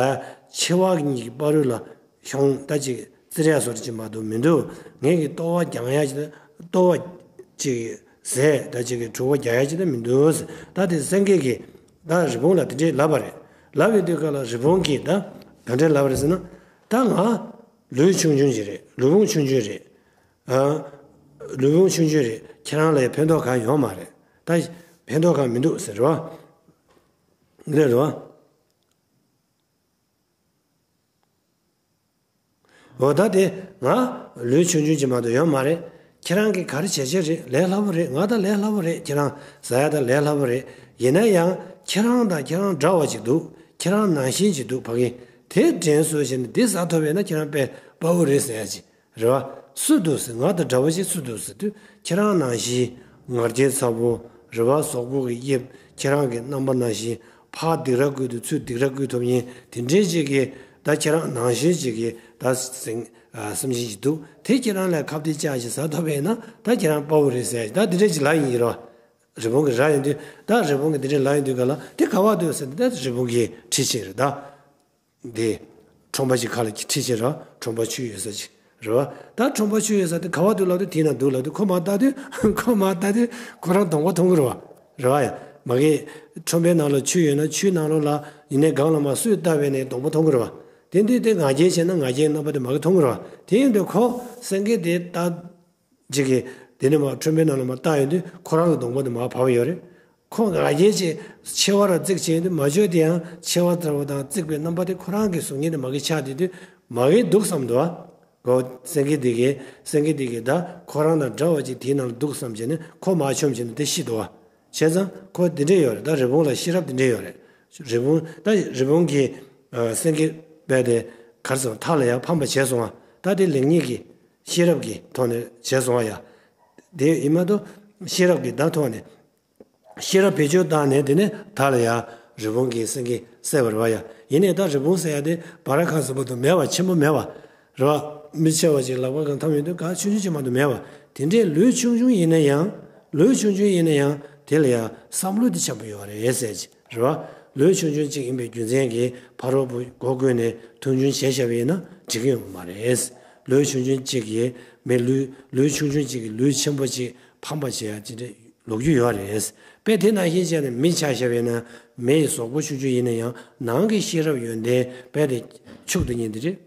མཆེ་བ་གཉིས་ཀྱི་བར་རོལ་ལ། ཤོང་ད་ཅིག་བཙིར་ཡ་སོར་ཅིག་མ་གཏོགས་མི་འདུག་ངེད་ཀྱི་ལྟོ་བ་རྒྱག་ཡ་ཅིག་ད་ལྟོ་བ་ཅིག་ཟས་ད་ཅིག་གི་གྲུ་བ་རྒྱག་ཡ་ཅིག་ད་མི་འདུག་ད་དེ་སེང་གེ་གིས་ད་རི་བོང་ལ་དེ་འདྲས་ལབ་པ་རེད། ལབ་པའི་དུས་སྐབས་ལ་རི་བོང་གིས་ད་ག་འདྲས་ལབ་པ་རེད་ཟེར་ན། ད་ང་ལུས་ཆུང་ཆུང་ཅིག་རེད། ལུས་བོང་ཆུང་ཆུང་རེད། ཨ། ལུས་བོང་ཆུང་ཆུང་རེད། ཁྱེད་རང་ལ་ཡང་ཕན་ཐོགས་གང་ཡོད་མ་རེད། ད་ ཕན་ཐོགས་གང་མི་འདུག་ཟེར་རེད་བ། འདི་རེད་བ། འོ་ད་དེ་ང་ལུས་ཆུང་ཆུང་ཅིག་མ་གཏོགས་ཡོད་མ་རེད། ཁྱེད་རང་གིས་ག་རེ་བྱས་བྱས་རེད། ལས་སླ་པོ་རེད། ང་ད་ལས་སླ་པོ་རེད། ཁྱེད་རང་ཟ་ཡ་ད་ལས་སླ་པོ་རེད། ཡིན་ན་ཡང་ཁྱེད་རང་དང་ཁྱེད་རང་འདྲ་བ་ཅིག་འདུག་ཁྱེད་རང་ནང་བཞིན་ཅིག་འདུག་ཕ་གི་དེ་དྲན་གསོ་བྱས་ནས་འདི་ཟ་ཐུབ་པས་ན་ཁྱེད་རང་དཔེ་དཔའ་བོ་རེད་ཟེར་ཡ་ཅིག་རེད་བ། སུ་འདུག་ཟེར། ང་དང་འདྲ་བོ་ཞིག་སུ་འདུག་ཟེར་དུས་ཁྱེད་རང་ནང་བཞིན་ང་རྒྱལ་ཚ་པོ་རེད་བ། གཟུགས་པོ་གི་དབྱིབས་ཁྱེད་རང་གི་རྣམ་པ་ནང་བཞིན་ཕར་སྡིགས་ར་བསྐུལ་དུས་ཚུར་སྡིགས་ར་བསྐུལ་ཐུབ་མཁན་དེ་འདྲའི་ཅིག་གི་ད་ཁྱེད་རང་ནང་བཞིན་ཅིག་གི་ད་སེམས་ཅན་ཅིག་འདུག་དེ་ཁྱེད་རང་ལ་ཁ་གཏད་བཅག་ཅིག་ཟ་ཐུབ་པས་ན་ད་ཁྱེད་རང་དཔའ་བོ་རེད་ཟེར་ད་འདི་འདྲའི་ཅིག་ལབ་ཡིན་གྱི་རེད་བ། རི་བོང་གིས་ར་ཡོང་དུས་ད་རི་བོང་གིས་འདི་འདྲའི་ལབ་ཡོང་དུས་ག་ལ་དེ་ག་བ་འདུག་ཟེར་ན་ད་རི་བོང་གི་འཁྲིས་ཆེན་རེད་ད། འདི་ཁྲོན་པ་ཅིག་ཁ་ལ་ཁྲིད་བྱེད་ར་ཁྲོན་པ་ཆུ་ཡོད་ས་ཅིག་རེད་བ། ད་ཁྲོན་པ་ཆུ་ཡོད་ས་དེ་ག་བ་འདུག་ལབ་དུས་དེ་ན་འདུག་ལབ་དུས་ཁོ་མར་ལྟ་དུས་ཁོ་མར་ལྟ་དུས་ཁོ་རང་གདོང་པ་མཐོང་གི་རེད་བ། རེད་བ་ཡ། མ་གི་ཁྲོན་པའི་ནང་ལ་ཆུ་ཡོད་ན་ཆུའི་ནང་ལོགས་ལ་ཡིན་ནའི་སྒང་ལ་མར་སུས་ལྟ་བས་ནའི་གདོང་པ་མཐོང་གི་རེད་བ། དེ་འདི་དེ་ང་རྒྱལ་བྱས་ན་ང་རྒྱལ་རྣམ་པ་དེ་མ་གི་མཐོང་གི་རེད་བ། དེ་ཡིན་དུས་ཁོ་སེང་གེ་དེ་ལྟ། ཅིག་གིས་དེ་ནས་མར་ཁྲོན་པའི་ནང་ལ་མར་བཏང་ཡོང་དུས་ཁོ་རང་གི་གདོང་པ་དེ་མར་བབས་ཡོད་རེད། ཁོ་ང་རྒྱལ་གྱིས་མཆེ་བ་ར་གཙིགས་བྱས་ཡོང་དུས་མ་བཅོས་དེ་ཡང་མཆེ་བ་ལྟ་བུ་དང་གཙིགས་པའི་རྣམ་པ་དེ་ཁོ་རང་གི་གཟུགས་བརྙན་དེ་མ་གི་ཆགས་བསྡད་དུས་མ་གི་འདུག་བསམ་འདུག་ཨ། གོ། སེང་གེ་དེ་གིས་སེང་གེ་དེ་གིས་ད་ཁོ་རང་དང་འདྲ་བ་ཅིག་དེའི་ནང་ལ་འདུག་བསམ་བྱས་ནས་ཁོ་མར་མཆོངས་བྱས་ནས་དེ་ཤི་འདུག་ཨ། བྱས་ཙང་ཁོ་དེ་འདྲས་ཡོད་རེད། ད་རི་བོང་ལ་ཤེས་རབ་དེ་འདྲས་ཡོད་རེད། རི་བོང་ད་རི་བོང་གིས་སེང་གེ་རྦད་དེ་གར་སོང་ཐག་ལ་ཡར་འཕངས་པ་བྱས་སོང་ཨ། ད་དེ་ལེགས་ཉེས་ཀྱི། ཤེས་རབ་ཀྱི་ཐོག་ནས་བྱས་སོང་བ་ཡ། དེ་ཡིན་མ་གཏོགས་ཤེས་རབ་ཀྱི་ད་ཐོག་ནས། ཤེས་རབ་བེད་སྤྱོད་བཏང་ནས་དེ་ནས་ད་ལ་ཡ་རི་བོང་གིས་སེང་གེ་བསད་པ་རེད་བ་ཡ། ཡིན་ནའི་ད་རི་བོང་ཟེར་ཡ་དེ་བ་ར་ཁ་ཟེར་བ་དང་མེད་བ་ཆེན་པོ་མེད་བ། རེད་བ། མི་ཆེ་བ་ཅིག་ལག་པ་གང་འཐམ་ཡོང་དུས་ག་ཆུང་ཆུང་ཅིག་མ་གཏོགས་མེད་བ། དེ་འདྲའི་ལུས་ཆུང་ཆུང་ཡིན་ན་ཡང་། ལུས་ཆུང་ཆུང་ཡིན་ན་ཡང་དེ་ལ་ཡ་བསམ་བློ་དེ་ཆེན་པོ་ཡོད་རེད་ཟེར་གྱི། རེད་བ། ལོས་ཆུང་ཆུང་གཅིག་ཡིན་པའི་རྒྱུ་མཚན་གྱིས་ཕ་རོལ་པོ་མགོ་བསྐོན་ནས་མཐོང་ཆུང་བྱས་བཞག་པ་ཡིན་ན་འགྲིག་གི་ཡོད་མ་རེད། ལོས་ཆུང་ཆུང་གཅིག་གིས་མི་ལུས་ལོས་ཆུང་ཆུང་གཅིག་གིས་ལུས་ཆེན་པོ་གཅིག་ཕམ་པ་བྱེད་ཡ་ཅི་འདྲ་ལོ་རྒྱུས་ཡོད་རེད། དཔེ་དེ་ནང་བཞིན་བྱས་ནས་མི་ཆ་བཞག་པ་ཡིན་ན་མི་ཡི་གཟུགས་པོ་ཆུང་ཆུང་ཡིན་ན་ཡང་ནང་གི་ཤེས་རབ་ཡོན་ཏན་དཔེ་དེ་ཕྱུག་ཏུ་ཉིན་དེ་རེད།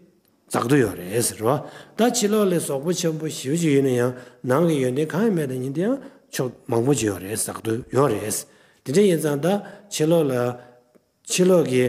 འཛག་ཏུ་ཡོད་རེད་ཟེར་བ། ད་ཕྱི་ལོགས་ལ་གཟུགས་པོ་ཆེན་པོ་ཞེ་པོ་ཅིག་ཡོད་ན་ཡང་ནང་གི་ཡོན་ཏན་གང་ཡང་མེད་དེ་ཉིན་དེ་ཡང་ཕྱུག་མང་པོ་ཅིག་ཡོད་རེད། འཛག་ཏུ་ཡོད་རེད། དེ་འདྲ་ཡིན་ཙང་ད་ཕྱི་ལོགས་ལ་ཕྱི་ལོགས་ཀྱི་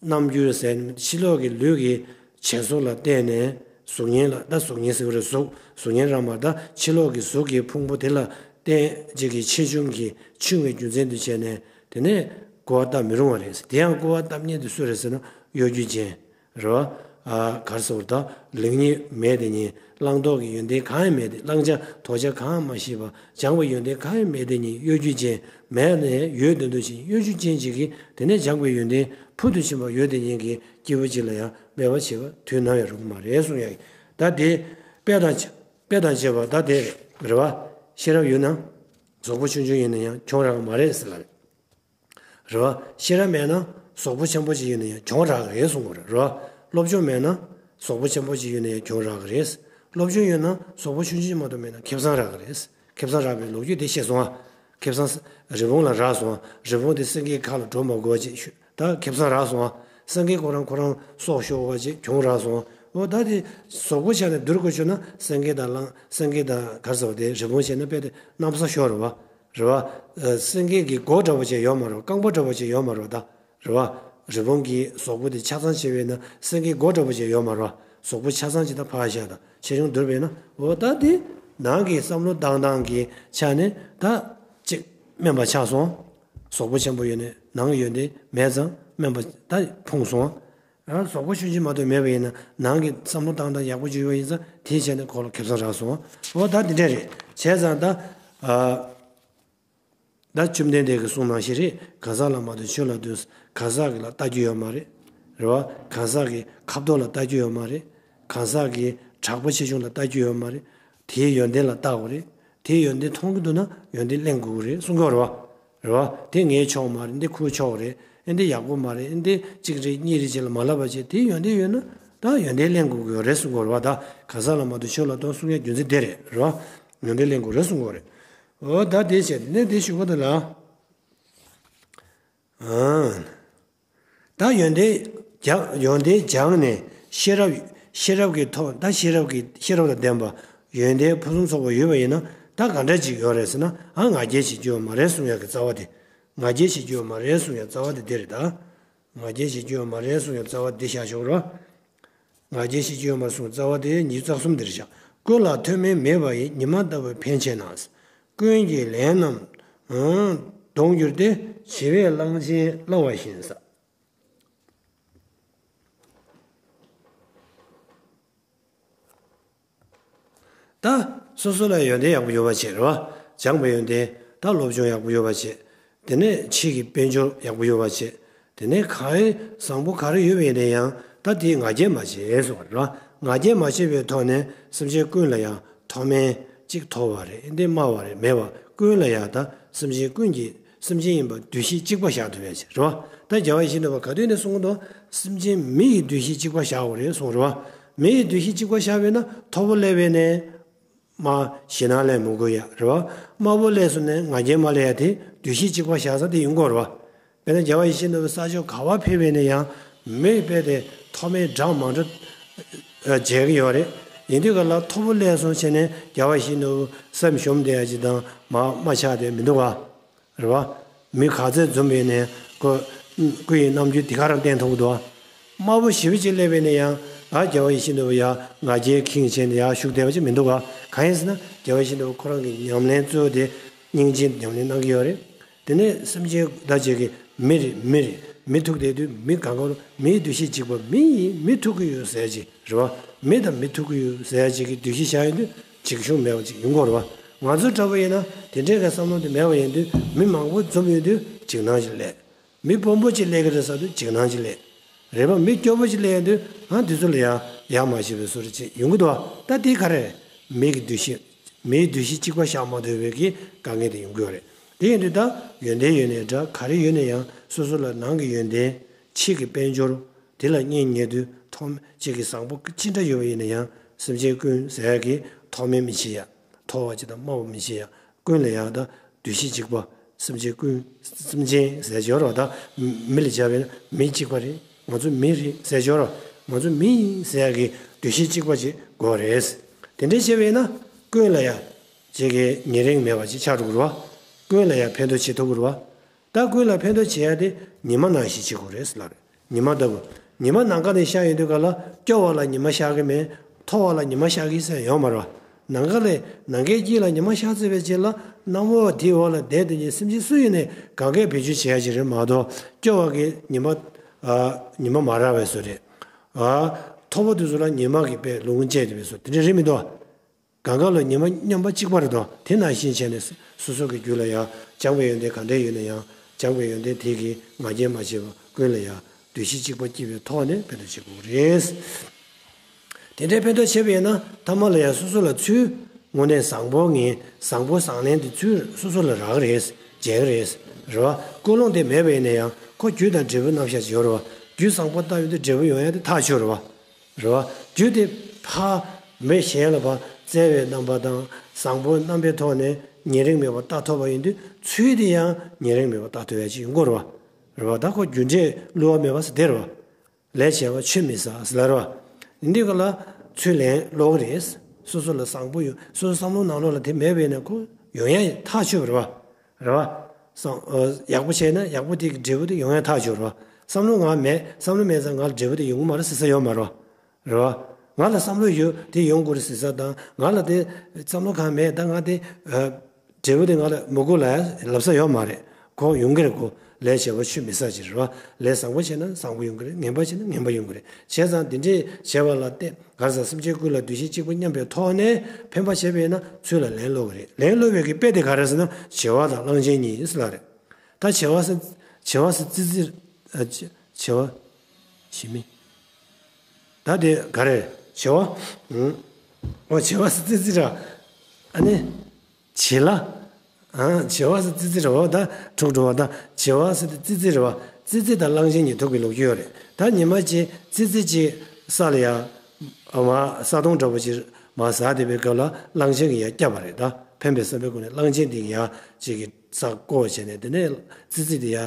རྣམ་འགྱུར་ཟེར་ཕྱི་ལོགས་ཀྱི་ལུས་ཀྱི་བྱད་གཟུགས་ལ་བརྟེན་ནས་གཟུགས་བརྙན་ལ་ད་གཟུགས་བརྙན་ཟེར་བ་རེད། གཟུགས་གཟུགས་བརྙན་རང་མ་ད་ཕྱི་ལོགས་ཀྱི་གཟུགས་ཀྱི་ཕུང་པོ་དེ་ལ་བརྟེན་བྱེད་ཀྱི་ཆེ་ཆུང་གི་ཆུང་བའི་རྒྱུ་མཚན་དུ་བྱས་ནས་དེ་ནས་སྐུར་བ་བཏབ་མི་རུང་བ་རེད། དེ་ཡང་སྐུར་བ་བཏབ་མཁན་དེ་སུ་རེད་ཟེར་ན་གཡོ་སྒྱུ་ཅན། རེད་བ། ཨ། ག་རེ་ཟེར་བ་ད་ལེགས་ཉེས་མེད་དེ་ཉིད་བླང་དོར་གྱི་ཡོན་ཏན་གང་ཡང་མེད་དེ་བླང་བྱ་དོར་བྱ་གང་ཡང་མ་ཤེས་པ་སྦྱངས་པའི་ཡོན་ཏན་གང་ཡང་མེད་དེ་ཉིད་གཡོ་སྒྱུ་ཅན་མེད་ནས་ཡོད་དོན་དུ་ཕྱིན་གཡོ་སྒྱུ་ཅན་ཅིག་གིས་དེ་ནས་སྦྱངས་པའི་ཡོན་ཏན་ཕུལ་དུ་ཕྱིན་པ་ཡོད་དེ་ཉིད་ཀྱི་སྐྱེས་བུ་གཅིག་ལ་ཡང་སྨད་པ་བྱེད་པ་དུས་ནམ་ཡང་རུང་གི་མ་རེད་གསུང་ཡ་ཡིན། ད་དེ་དཔེ་དང་དཔེ་དང་བཅས་པ་ད་དེ་རེད་བ། ཤེས་རབ་ཡོད་ན་གཟུགས་པོ་ཆུང་ཆུང་ཡིན་ན་ཡང་གྱོང་རག་གི་མ་རེད་ཟེར་ལ་རེད། རེད་བ། ཤེས་རབ་མེད་ན་གཟུགས་པོ་ཆེན་པོ་ཅིག་ཡིན་ན་ཡང་གྱོང་རག་གི་རེད་གསུང་གི་རེད། རེད་བ། སློབ་སྦྱོང་མེད་ན་གཟུགས་པོ་ཆེན་པོ་ཅིག་ཡིན་ན་ཡང་གྱོང་རག་གི་རེད། སློབ་སྦྱོང་ཡོད་ན་གཟུགས་པོ་ཆུང་ཆུང་ཅིག་མ་གཏོགས་མེད་ན་ཁེ་བཟང་རག་གི་རེད། ཁེ་བཟང་རག་པའི་ལོ་རྒྱུས་དེ་བཤད་སོང་ཨ། ཁེ་བཟང་རི་བོང་ལ་རག་སོང་ཨ། རི་བོང་དེ་སེང་གེའི་ཁ་ལ་འགྲོ་མ་དགོས་པ་ཅིག་ད་ཁེ་བཟང་རག་སོང་ཨ། སེང་གེ་ཁོ་རང་ཁོ་རང་སྲོག་ཤོར་བ་ཅིག་གྱོང་རག་སོང་ཨ། འོ་ད་དེ་གཟུགས་པོ་ཆ་ནས་བསྡུར་དགོས་བྱུང་ན་སེང་གེ་དང་གླང་སེང་གེ་དང་ག་རེ་ཟེར་བ་དེ་རི་བོང་བྱས་ན་དཔེ་དེ་གནམ་ས་ཤོར་རེད་བ། རེད་བ། སེང་གེ་གི་མགོ་འདྲ་པོ་ཅིག་ཡོད་མ་རེད་བ། རྐང་པ་འདྲ་པོ་ཅིག་ཡོད་མ་རེད་བ་ད། རེད་བ། རི་བོང་གི་གཟུགས་པོ་དེ་ཆ་ཚང་བྱས་པས་ན་སེང་གེ་མགོ་འདྲ་པོ་ཅིག་ཡོད་མ་རེད་བ། གཟུགས་པོ་ཆ་ཚང་ཅིག་ད་ཕར་བཞག་དང་ཆེ་ཆུང་བསྡུར་བས་ན་འོ་ད་དེ་ནང་གི་བསམ་བློ་བཏང་སྟངས་ཀྱི་ཆ་ནས་ད་ཅིག་དམན་པ་ཆགས་སོང་། གཟུགས་པོ་ཆེན་པོ་ཡོད་ནས་ནང་གི་ཡོན་ཏན་མེད་ཙང་དམན་པ་ད་ཕུང་སོང་། ཡང་གཟུགས་པོ་ཆུང་ཆུང་མ་གཏོགས་མེད་པ་ཡིན་ན་ནང་གི་བསམ་བློ་བཏང་སྟངས་ཡག་པོ་ཅིག་ཡོད་ཡིན་ཙང་དེའི་ཆ་ནས་ཁོ་ལ་ཁེ་བཟང་རག་སོང་། འོ་ད་དེ་འདྲ་རེད། བྱས་ཙང་ད། ཨ། ད་བཅོམ་ལྡན་འདས་ཀྱིས་གསུངས་ནང་བཞིན་རེད། གང་ཟག་ལ་མ་ལྟོས་ཆོས་ལ་ལྟོས། གང་ཟག་གི་ལ་ལྟ་རྒྱུ་ཡོད་མ་རེད། རེད་བ། གང་ཟག་གི་ཁ་དོག་ལ་ལྟ་རྒྱུ་ཡོད་མ་རེད། གང་ཟག་གི་དྲག་པོ་ཆེ་ཆུང་ལ་ལྟ་རྒྱུ་ཡོད་མ་རེད། དེའི་ཡོན་ཏན་ལ་ལྟ་དགོས་རེད། དེའི་ཡོན་ཏན་མཐོང་གི་འདུག་ན་ཡོན་ཏན་གླེང་དགོས་ཀྱི་རེད་གསུང་གི་ཡོད་རེད་བ། རེད་བ། དེ་ངའི་ཕྱོགས་མ་རེད། འདི་ཁོའི་ཕྱོགས་རེད། ཨེ་འདི་ཡག་པོ་མ་རེད། ཨེ་འདི་གཅིག་རེད་གཉིས་རེད་ཅེས་ལ་མ་ལབ་པ་བྱས་དེའི་ཡོན་ཏན་ཡོད་ན་ད་ཡོན་ཏན་གླེང་དགོས་ཀྱི་ཡོད་རེད་གསུང་གི་ཡོད་རེད་བ། ད་གང་ཟག་ལ་མ་ལྟོས་ཆོས་ལ་ལྟོས་གསུང་ཡ་རྒྱུ་མཚན་དེ་རེད། རེད་བ། ཡོན་ཏན་གླེང་དགོས་རེད་གསུང་གི་ཡོད་རེད། འོ་ད་དེ་བྱས་ནས་དེ་ཞུ་གི་འདུག་ལ། ཨང་། ད་ཡོན་ཏན་སྦྱང་ཡོན་ཏན་སྦྱངས་ནས་ཤེས་རབ་ཤེས་རབ་ཀྱི་ཐོག་ད་ཤེས་རབ་ཀྱི་ཤེས་རབ་དང་ལྡན་པ་ཡོན་ཏན་ཕུན་སུམ་ཚོགས་པ་ཡོད་པ་ཡིན་ན་ ད་ག་འདྲ་ཅིག་ཡོད་རེད་ཟེར་ན། ཨ་ང་རྒྱལ་བྱེད་རྒྱུ་ཡོད་མ་རེད་གསུང་ཡག་གི་རྩ་བ་དེ། ང་རྒྱལ་བྱེད་རྒྱུ་ཡོད་མ་རེད་གསུང་ཡག་རྩ་བ་དེ་འདི་རེད་ད། ང་རྒྱལ་བྱེད་རྒྱུ་ཡོད་མ་རེད་གསུང་ཡག་རྩ་བ་འདི་བཞག་ཆོག་རོ། ང་རྒྱལ་བྱེད་རྒྱུ་ཡོད་མ་རེད་གསུང་རྩ་བ་དེ་ཉི་ཤུ་རྩ་གསུམ་འདིར་བཞག། ཀུན་ལ་ཐོགས་མེད་མེད་པ་ཡི། ཉི་མ་ལྟ་བུའི་འཕེན་བྱེད་ན། ཀུན་གྱི་ལས་རྣམས་ཨང་ལྡོག་འགྱུར་ཏེ། བྱིས་པས་གླང་ཆེན་བསླང་བ་བཞིན་ཟེར། ད་སོ་སོ་ལ་ཡོན་ཏན་ཡག་པོ་ཡོད་པ་བྱེད་རོ། སྦྱངས་པའི་ཡོན་ཏན། ད་སློབ་སྦྱོང་ཡག་པོ་ཡོད་པ་བྱེད། དེ་ནས་ཕྱིའི་དཔལ་འབྱོར་ཡག་པོ་ཡོད་པ་བྱེད། དེ་ནས་ག་རེ་བཟང་པོ་ག་རེ་ཡོད་པ་ཡིན་ན་ཡང་ད་དེ་ང་རྒྱལ་མ་བྱེད་གསུངས་པ་རེད་རོ། ང་རྒྱལ་མ་བྱེད་པའི་ཐོག་ནས་སེམས་ཅན་ཀུན་ལ་ཡང་མཐོ་དམན་གཅིག་མཐོ་བ་རེད་འདི་དམའ་བ་རེད་མེད་པ། ཀུན་ལ་ཡང་ད་སེམས་ཅན་ཀུན་གྱི་སེམས་ཅན་ཡིན་པ་འདུ་ཤེས་གཅིག་པ་བཞག་ཐུབ་ཡ་ཅིག་རེད་བ། ད་རྒྱལ་བ་ཡིད་བཞིན་ནོར་བུ་ག་དུས་ནས་གསུངས་འདུག། སེམས་ཅན་མི་ཡི་འདུ་ཤེས་གཅིག་པ་བཞག་དགོས་རེད་གསུངས་རེད་བ། མི་ཡི་འདུ་ཤེས་གཅིག་པ་བཞག་པས་ན་མཐོ་པོ་སླེབས་པས་ནས་མ་ཞེད་སྣང་སླེབས་མི་དགོས་ཡ་རེད་བ། དམའ་པོ་སླེབས་སོང་ནས་ང་རྒྱལ་མ་སླེབས་ཡ་དེ་འདུ་ཤེས་གཅིག་པ་བཞག་ས་དེ་ཡོང་དགོས་རེད་བ། དཔེར་ན་རྒྱལ་བ་ཡིད་བཞིན་ནོར་བུ་ས་ཕྱོགས་ག་བ་ཕེབས་པས་ན་ཡང་མི་དཔེ་དེ་མཐོ་དམན་འདྲ་མི་འདྲ་མཇལ་གི་ཡོད་རེད། ཡིན་དུས་ག་ལ་མཐོ་པོ་སླེབས་སོང་བྱས་ནས་རྒྱལ་བ་ཡིད་བཞིན་ནོར་བུ་སེམས་ཞུམ་བསྡད་ཡ་ཅིག་དང་མ་མ་ཆགས་དེ་མི་འདུག་ག། རེད་བ། མི་ག་ཚད་འཛོམས་པས་ནས་ཁོ་སྐུ་ཡི་རྣམ་འགྱུར་དེ་ག་རང་བསྟན་ཐུབ་འདུག། དམའ་པོ་ཞེ་པོ་ཅིག་སླེབས་པས་ན་ཡང་ཨ་རྒྱལ་བ་ཡིད་བཞིན་ནོར་བུ་ཡ་ང་རྒྱལ་ཁེངས་བྱས་ནས་ཡར་བཞུགས་བསྡད་པ་ཅིག་མི་འདུག་ག། གང་ཡིན་ཟེར་ན་རྒྱལ་བ་ཡིད་བཞིན་ནོར་བུ་ཁོ་རང་གི་ཉམས་ལེན་གཙོ་བོ་དེ་སྙིང་རྗེ་ཉམས་ལེན་གནང་གི་ཡོད་རེད། དེ་ནས་སེམས་ཅན་ད་ཅིག་གི་མི་རེད་མི་རེད་མི་ཐུག་བསྡད་དུས་མི་གང་ག་ལ་མིའི་འདུ་ཤེས་གཅིག་པ་མི་ཡིན་མི་ཐུག་གི་ཡོད་ཟེར་ཅིག་རེད་བ། མི་དང་མི་ཐུག་གི་ཡོད་ཟེར་ཡ་ཅིག་གི་འདུ་ཤེས་བཞག་ཡོང་དུས་འཇིགས་ཞུམ་མེད་པ་ཅིག་ཡོང་གི་རེད་བ། ང་ཚོ་འདྲ་པོ་ཡིན་ན་དེ་འདྲའི་གི་བསམ་བློ་དེ་མེད་པ་ཡིན་དུས་མི་མང་པོ་འཛོམས་ཡོང་དུས་འཇིགས་སྣང་ཅིག་སླེབས། མི་དཔོན་པོ་ཅིག་སླེབས་ཀྱི་རེད་བསམ་དུས་འཇིགས་སྣང་ཅིག་སླེབས། རེད་བ། མི་སྐྱོ་པོ་ཅིག་སླེབས་ཡོང་དུས་ཨ་འདི་ཚོ་ལ་ཡང་ཡག་མ་ཤེས་པའི་བཟོ་འདྲ་ཅིག་ཡོང་གི་འདུག་བ། ད་དེ་ག་རེ་རེད། མི་གི་འདུ་ཤེས་མིའི་འདུ་ཤེས་གཅིག་པ་བཞག་མ་ཐུབ་པའི་གི་དཀའ་ངལ་དེ་ཡོང་གི་ཡོད་རེད། དེ་ཡིན་དུས་ད་ཡོན་ཏན་ཡོད་ནའི་འདྲ་ག་རེ་ཡོད་ན་ཡང་སོ་སོ་ལ་ནང་གི་ཡོན་ཏན་ཕྱི་གི་དཔལ་འབྱོར། དེ་ལ་གཉེན་ཉེ་དུས་ཐོག་མ་གཅིག་གི་བཟང་པོ་ཅི་འདྲ་ཡོད་པ་ཡིན་ན་ཡང་སེམས་ཅན་ཀུན་ཟེར་ཡག་གི་མཐོ་དམན་མི་བྱེད་ཡ། མཐོ་བ་ཅིག་དང་དམའ་བ་མི་བྱེད་ཡ། ཀུན་ལ་ཡང་ད་འདུ་ཤེས་གཅིག་པ། སེམས་ཅན་ཀུན་སེམས་ཅན་ཟེར་ཡ་ཡོད་རེད་བ། ད་མི་ལ་བྱ་བས་ན་མི་གཅིག་པ་རེད། ང་ཚོ་མི་རེད་ཟེར་ཡ་ཡོད་རེད་བ། ང་ཚོ་མི་ཡིན་ཟེར་ཡ་གི་འདུ་ཤེས་གཅིག་པ་ཅིག་དགོས་རེད། དེ་འདྲ་བྱས་པས་ན་ཀུན་ལ་ཡང་ཅིག་གི་ཉེ་རིང་མེད་པ་ཅིག་ཆགས་འགྲོ་གི་རེད་བ། ཀུན་ལ་ཡང་ཕན་ཐོགས་བྱེད་ཐུབ་ཀྱི་རེད་བ། ད་ཀུན་ལ་ཕན་ཐོགས་བྱེད་ཡ་དེ་ཉི་མ་ནང་བཞིན་བྱེད་དགོས་རེད་ཟེར་ལབ་རེད། ཉི་མ་ལྟ་བུ། ཉི་མ་ནམ་མཁའ་ནས་ཤར་ཡོང་དུས་ག་ལ་སྐྱོ་བ་ལ་ཉི་མ་ཤར་གི་མེད། མཐོ་བ་ལ་ཉི་མ་ཤར་གི་ཟེར་ཡོད་མ་རེད་བ། ནམ་མཁའ་ལས་ནམ་མཁའི་དཀྱིལ་ལ་ཉི་མ་ཤར་ཚར་བའི་རྗེས་ལ་གནམ་འོག་དེའི་འོག་ལ་བསྡད་དེ་ཉིན་སེམས་ཅན་སུ་ཡིན་ནས་གང་གས་བེད་སྤྱོད་བྱེད་ཡ་ཅིག་རེད་མ་གཏོགས་སྐྱོ་བ་གི་ཉི་མ་ཨ་ཉི་མ་མ་རག་པའི་བཟོ་རེད། ཨ་མཐོ་པོ་དེ་ཚོ་ལ་ཉི་མ་གི་དཔེ་རླུང་བཅས་བསྡད་པའི་བཟོ་དེ་འདྲ་རེད་མི་འདུག་བ། གང་ག་ལ་ཉི་མ་མཉམ་པ་གཅིག་པ་རེད་དོ། དེ་ནང་བཞིན་བྱས་ནས་སོ་སོ་གི་རྒྱུད་ལ་ཡང་སྦྱངས་པའི་ཡོན་ཏན་ག་འདྲས་ཡོད་ན་ཡང་སྦྱངས་པའི་ཡོན་ཏན་དེ་གིས་ང་རྒྱལ་མ་བྱེད་པར་ཀུན་ལ་ཡང་འདུ་ཤེས་གཅིག་པ་སྐྱེས་པའི་ཐོག་ནས་ཕན་ཐོགས་བྱེད་དགོས་རེད། དེ་འདྲའི་ཕན་ཐོགས་བྱས་པ་ཡིན་ན་ཐ་མ་ལ་ཡང་སོ་སོ་ལ་ཚུལ་དངོས་གནས་བཟང་པོ་ངན་བཟང་པོ་བཟང་ངན་དེ་ཚུལ་སོ་སོ་ལ་རག་གི་རེད། མཇལ་གི་རེད། རེད་བ། ཀུན་སློང་དེ་མེད་པ་ཡིན་ན་ཡང་ཁོ་རྒྱུ་དང་འབྲས་བུ་རྣམ་གཞག་ཅིག་ཡོད་རེད་བ། རྒྱུ་བཟང་པོ་བཏབ་ཡོང་དུས་འབྲས་བུ་ཡོང་ཡ་དེ་ཐག་ཆོད་རེད་བ། རེད་བ། རྒྱུ་དེ་ཕ་མི་གཞན་ལ་ཕ་བརྩེ་བའི་རྣམ་པ་དང་བཟང་པོའི་རྣམ་པའི་ཐོག་ནས་ཉེ་རིང་མེད་པར་བལྟ་ཐུབ་པ་ཡིན་དུས་ཚུལ་དེ་ཡང་ཉེ་རིང་མེད་པར་བལྟ་ཐུབ་ཡ་ཅིག་ཡོང་གི་རེད་བ། རེད་བ། ད་ཁོ་རྒྱུ་འབྲས་བསླུ་བ་མེད་པ་ཟེར་དེ་རེད་བ། ལས་བྱས་པ་ཆུད་མི་ཟ་ཟེར་ལབ་རེད་བ། འདི་ག་ལ་ཚུལ་ལན་སློག་གི་རེད། སོ་སོ་ལ་བཟང་པོ་ཡོད་སོ་སོ་བསམ་བློ་ནང་ལོགས་ལ་དེ་མེད་པས་ན་ཁོ་ཡོང་ཡ་ཐག་ཆོད་པ་རེད་བ། རེད་བ། སང་། ཨ། ཡག་པོ་བྱས་ན་ཡག་པོ་དེ་གི་འབྲས་བུ་དེ་ཡོང་ཡ་ཐག་ཆོད་རེད་བ། བསམ་བློ་ང་མེད་བསམ་བློ་མེད་ཙང་ང་ལ་འབྲས་བུ་དེ་ཡོང་གི་མ་རེད་ཟེར་ས་ཡོད་མ་རེད་བ། རེད་བ། ང་ལ་བསམ་བློ་ཡོད་དེ་ཡོང་དགོས་རེད་ཟེར་ས་དང་ང་ལ་དེ་བསམ་བློ་གང་མེད་ད་ང་དེ། ཨ། འབྲས་བུ་དེ་ང་ལ་མི་དགོས་ལབ་ལབ་ས་ཡོད་མ་རེད། ཁོ་ཡོང་གི་རེད་ཁོ། ལས་བྱས་པ་ཆུད་མི་ཟ་ཅིག་རེད་བ། ལས་བཟང་པོ་བྱས་ན་བཟང་པོ་ཡོང་གི་རེད། ངན་པ་བྱས་ན་ངན་པ་ཡོང་གི་རེད། བྱས་ཙང་དེ་འདྲས་བྱས་པ་ལ་བརྟེན་ག་རེ་ཟེར་སེམས་ཅན་ཀུན་ལ་འདུ་ཤེས་གཅིག་པ་མཉམ་པའི་ཐོག་ནས་ཕན་པ་བྱས་པས་ན་ཚུལ་ལ་ལན་སློག་གི་རེད། ལན་སློག་པའི་གི་དཔེ་དེ་ག་རེ་ཟེར་ན་བྱེ་བ་དང་གླང་ཆེན་གཉིས་ཟེར་ལ་རེད། ད་བྱེ་བ་ཟེར་བྱེ་བ་ཟེར་ཙི་ཙི། ཨ། བྱེ་བྱེ་བ། བྱེ་མི། ད་དེ་ག་རེ་བྱེ་བ། ཨོ་བྱེ་བ་ཟེར་ཙི་ཙི་ར། ཨ་ནི། བྱེ་ལ། ཨ། བྱེ་བ་ཟེར་ཙི་ཙི་རེད་བ། ད་འཁྲུག་འགྲོ་བ་ད་བྱེ་བ་ཟེར་དེ་ཙི་ཙི་རེད་བ། ཙི་ཙི་དང་གླང་ཆེན་གཉིས་ཐུག་པའི་ལོ་རྒྱུས་ཡོད་རེད། ད་ཉི་མ་གཅིག་ཙི་ཙི་གཅིག་ས་ལ་ཡ། ཨ་མ་ས་དོང་འདྲ་པོ་ཅིག་མ་ཟ་བསྡད་པའི་སྐབས་ལ་གླང་ཆེན་གྱིས་ཡ་བསྐྱབས་པ་རེད། ད་ཕན་པའི་བསམ་པའི་སྒོ་ནས་གླང་ཆེན་དེ་གིས་ཡ་གཅིག་གི་ས་བརྐོ་བྱས་ནས་དེ་ནས་ཙི་ཙི་དེ་ཡ་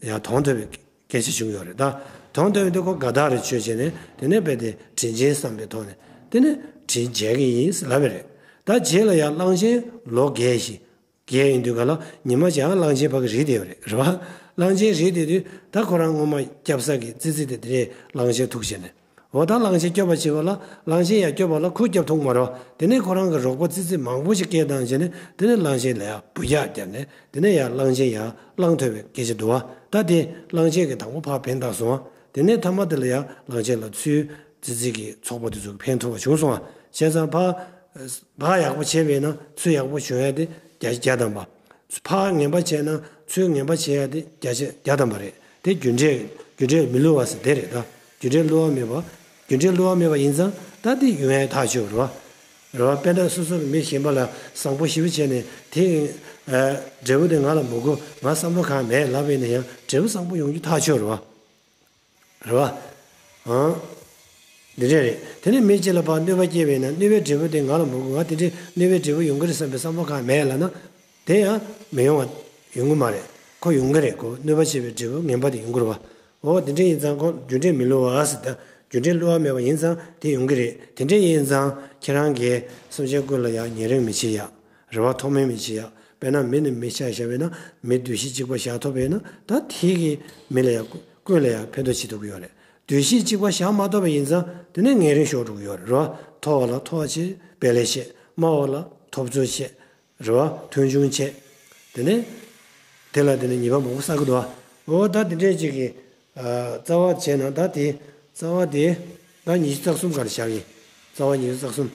ཡ་དོང་ཐོབ་པའི། སྐད་ཆ་བྱུང་ཡོད་རེད་ད། དོན་དུ་ཡོད་དུས་ཁོ་དགའ་ཐག་རེ་ཆོད་བྱས་ནས་དེ་ནས་རྦད་དེ་དྲིན་ཆེན་བསམ་པའི་ཐོག་ནས་དེ་ནས་དྲིན་འཇལ་གི་ཡིན་ཟེར་ལབ་པ་རེད། ད་རྗེས་ལ་ཡང་གླང་ཆེན་ལོ་རྒས་ཤིང་། རྒས་ཡིན་དུས་ག་ལ་ཉི་མ་ཅིག་ཡང་གླང་ཆེན་ཕ་གི་རིལ་བསྡད་ཡོད་རེད། རེད་བ། གླང་ཆེན་རིལ་བསྡད་དུས་ད་ཁོ་རང་སྔོན་མ་སྐྱབས་ས་གི་ཙི་ཙི་དེ་དེ་རེད། གླང་ཆེན་ཐུག་བྱས་ནས། འོ་ད་གླང་ཆེན་སྐྱོབ་པ་བྱེད་པ་ལ་གླང་ཆེན་ཡང་སྐྱོབ་པ་ལ་ཁོ་སྐྱོབ་ཐུབ་མ་རེད་བ། དེ་ནས་ཁོ་རང་གི་རོགས་པ་ཙི་ཙི་མང་པོ་ཞིག་སྐད་བཏང་བྱས་ནས་དེ་ནས་གླང་ཆེན་ལ་ཡང་འབུད་རྒྱག་བརྒྱབ་ནས་དེ་ནས་ཡང་གླང་ཆེན་ཡང་གླང་ཐོབ་པའི་སྐད་ཆ་འདུག་བ། ད་དེ་གླང་ཆེན་གྱི་དང་པོ་ཕར་ཕན་བཏགས་སོང་བ། དེ་ནས་མཐའ་མ་དེ་ལ་ཡང་གླང་ཆེན་ལ་ཚུར། ཙི་ཙི་གི་ཚོགས་པ་དེ་ཚོ་ཕན་ཐོགས་པ་བྱུང་སོང་བ། བྱས་ཙང་ཕར་ཕར་ཡག་པོ་བྱས་པས་ན་ཚུར་ཡག་པོ་བྱུང་ཡ་དེ་བརྒྱ་ཆ་བརྒྱ་ཐམ་པ། ཕར་ངན་པ་བྱས་ན་ཚུར་ངན་པ་བྱས་ཡ་དེ་བརྒྱ་ཆ་བརྒྱ་ཐམ་པ་རེད། དེ་རྒྱུ་འབྲས་རྒྱུ་འབྲས་མི་བསླུ་བ་ཟེར་དེ་རེད་ད། རྒྱུ་འབྲས་བསླུ་བ་མེད་པ། རྒྱུ་འབྲས་བསླུ་བ་མེད་པ་ཡིན་ཙང་ད་དེ་ཡོང་ཡ་ཐག་ཆོད་རེད་བ། རེད་བ། དཔེར་ན་སོ་སོ་གི་མི་གཞན་པ་ལ་བཟང་པོ་ཞེ་པོ་བྱས་ནས་དེ་འབྲས་བུ་དེ་ང་ལ་མི་དགོས། ང་བསམ་བློ་གང་མེད་ལབ་པས་ན་ཡང་འབྲས་བུ་བཟང་པོ་ཡོང་རྒྱུ་ཐག་ཆོད་རེད་བ། རེད་བ། ཨང་། འདི་འདྲས་རེད། དེ་ནས་མི་གཅིག་ལ་ཕར་གནོད་པ་སྐྱེལ་བས་ན་གནོད་པའི་འབྲས་བུ་དེ་ང་ལ་མི་དགོས། ང་དེ་འདྲས་གནོད་པའི་འབྲས་བུ་ཡོང་གི་རེད་བསམ་པའི་བསམ་བློ་གང་མེད་ལབ་ན། དེ་ཡང་མི་ཡོང་བ་ཡོང་གི་མ་རེད། ཁོ་ཡོང་གི་རེད། ཁོ་གནོད་པ་བྱས་པའི་འབྲས་བུ་ངན་པ་དེ་ཡོང་གི་རེད་བ། འོ་དེ་འདྲས་ཡིན་ཙང་ཁོ་རྒྱུ་འབྲས་མི་བསླུ་བ་ཟེར་ད། རྒྱུ་འབྲས་བསླུ་བ་མེད་པ་ཡིན་ཙང་དེ་ཡོང་གི་རེད། དེ་འདྲས་ཡིན་ཙང་ཁྱེད་རང་གིས་སེམས་ཅན་ཀུན་ལ་ཡང་ཉེ་རིང་མི་བྱེད་ཡ། རེ་བ་མཐོ་དམན་མི་བྱེད་ཡ། དཔེར་ན་མི་ནི་མི་ཆ་བཞག་པས་ན་མི་འདུ་ཤེས་གཅིག་པ་བཞག་ཐུབ་པས་ན་ད་དེ་གི་མི་ལ་ཡང་ཀུན་ལ་ཡང་ཕན་ཐོགས་བྱེད་ཐུབ་ཀྱི་ཡོད་རེད། འདུ་ཤེས་གཅིག་པ་བཞག་མ་ཐུབ་པ་ཡིན་ཙང་དེ་ནས་ངན་རིམ་ཤོར་འགྲོ་གི་ཡོད་རེད། རེ་བ་མཐོ་བ་ལ་མཐོ་བ་བྱེད། དཔེ་ལེགས་བཤད། དམའ་བ་ལ་ཐོབ་ཚོད་བྱེད། རེ་བ་མཐོང་ཆུང་བྱེད། དེ་ནས་དེ་ལ་དེ་ནས་ཉེས་པ་མང་པོ་བསགས་ཀྱི་འདུག་བ། འོ་ད་དེ་འདྲས་ཅིག་གི་རྩ་བ་བྱས་ན་ད་དེ་རྩ་བ་དེ་ད་ཉི་ཤུ་རྩ་གསུམ་ག་ལ་བཞག་གི། རྩ་བ་ཉི་ཤུ་རྩ་གསུམ།